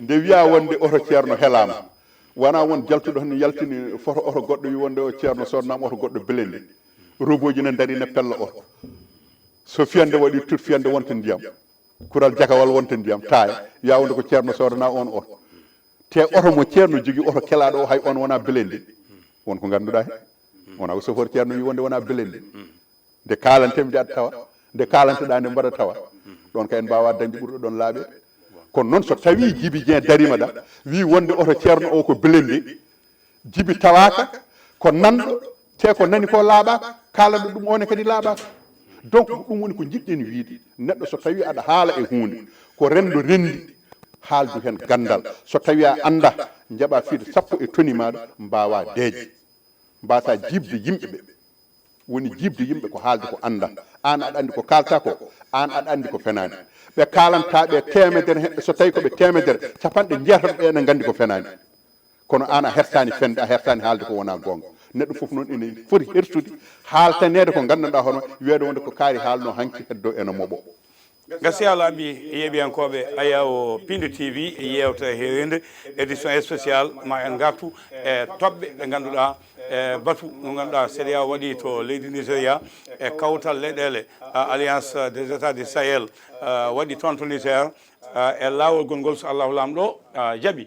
Nde wiyaa wonde oto Ceerno helaama. Wonaa won jaltuɗo tan yaltini foto oto goɗɗo wi wonde o Ceerno soodanaama oto goɗɗo belende. Robooji ne ndarii ne pella oto. So fiyande waɗi tut fiyande wonta ndiyam. Kural jakawal wonta ndiyam taaya wiyaa wonde ko Ceerno soodanaa oon oto. Te oto mo Ceerno jogii oto kelaaɗo o hay oon wonaa belende. Won ko ngannduɗaa heen. Wonaa ko sofor Ceerno wi wonde wonaa belende. Nde kaalantee mbiɗa tawa, nde kaalanteɗaa nde mbaɗa tawa. Ɗoon kay en mbaawaa dañde ɓurɗo ɗoon laaɓeede. Kono noon so tawii Jibi Jeŋ dariima ɗa, wii wonde oto Ceerno o ko belende, Jibi tawaaka ko nanɗo, te ko nani ko laaɓaaka, kaalanɗo ɗum o ne kadi laaɓaaka. Donc ko ɗum woni ko njiɗɗen wiyde, neɗɗo so tawii aɗa haala e huunde, ko renndo renndi, haaldu heen ganndal. So tawii a anndaa, njaɓaa fiyde sappo e toni maaɗa, mbaawaa deeƴde, mbaasaa jiiɓde yimɓe ɓe. Woni jiiɓde yimɓe ko haalde ko anndaa. Aan aɗa anndi ko kaaltaa ko, aan aɗa anndi ko fenaani. Ɓe kaalantaa ɓe teemedere heɓɓe, so tawii ko ɓe teemedere, capanɗe jeetati ɓe ene nganndi ko fenaani. Kono aan a hertaani fende, a hertaani haalde ko wonaa goonga. Neɗɗo fof noon ene foti hersude, haaltaneede ko nganndanɗaa hono wiyeede wonde ko kaari haalnoo hanki heddo ene moɓo. Gasi a laaɓi yeeɓiyankooɓe Ayaw Pindo T V, yeewtere heerinde, édition spéciale, ma en ngartu e toɓɓe ɗe ngannduɗaa, e batu mo ngannduɗaa C E D E A O waɗi to leydi Nigeria, e kawtal leyɗeele, a, Alliance des États du Sahel, a, waɗi toon to Niger, a, e laawol gongol so Allahu Laamɗo, a, jaɓi.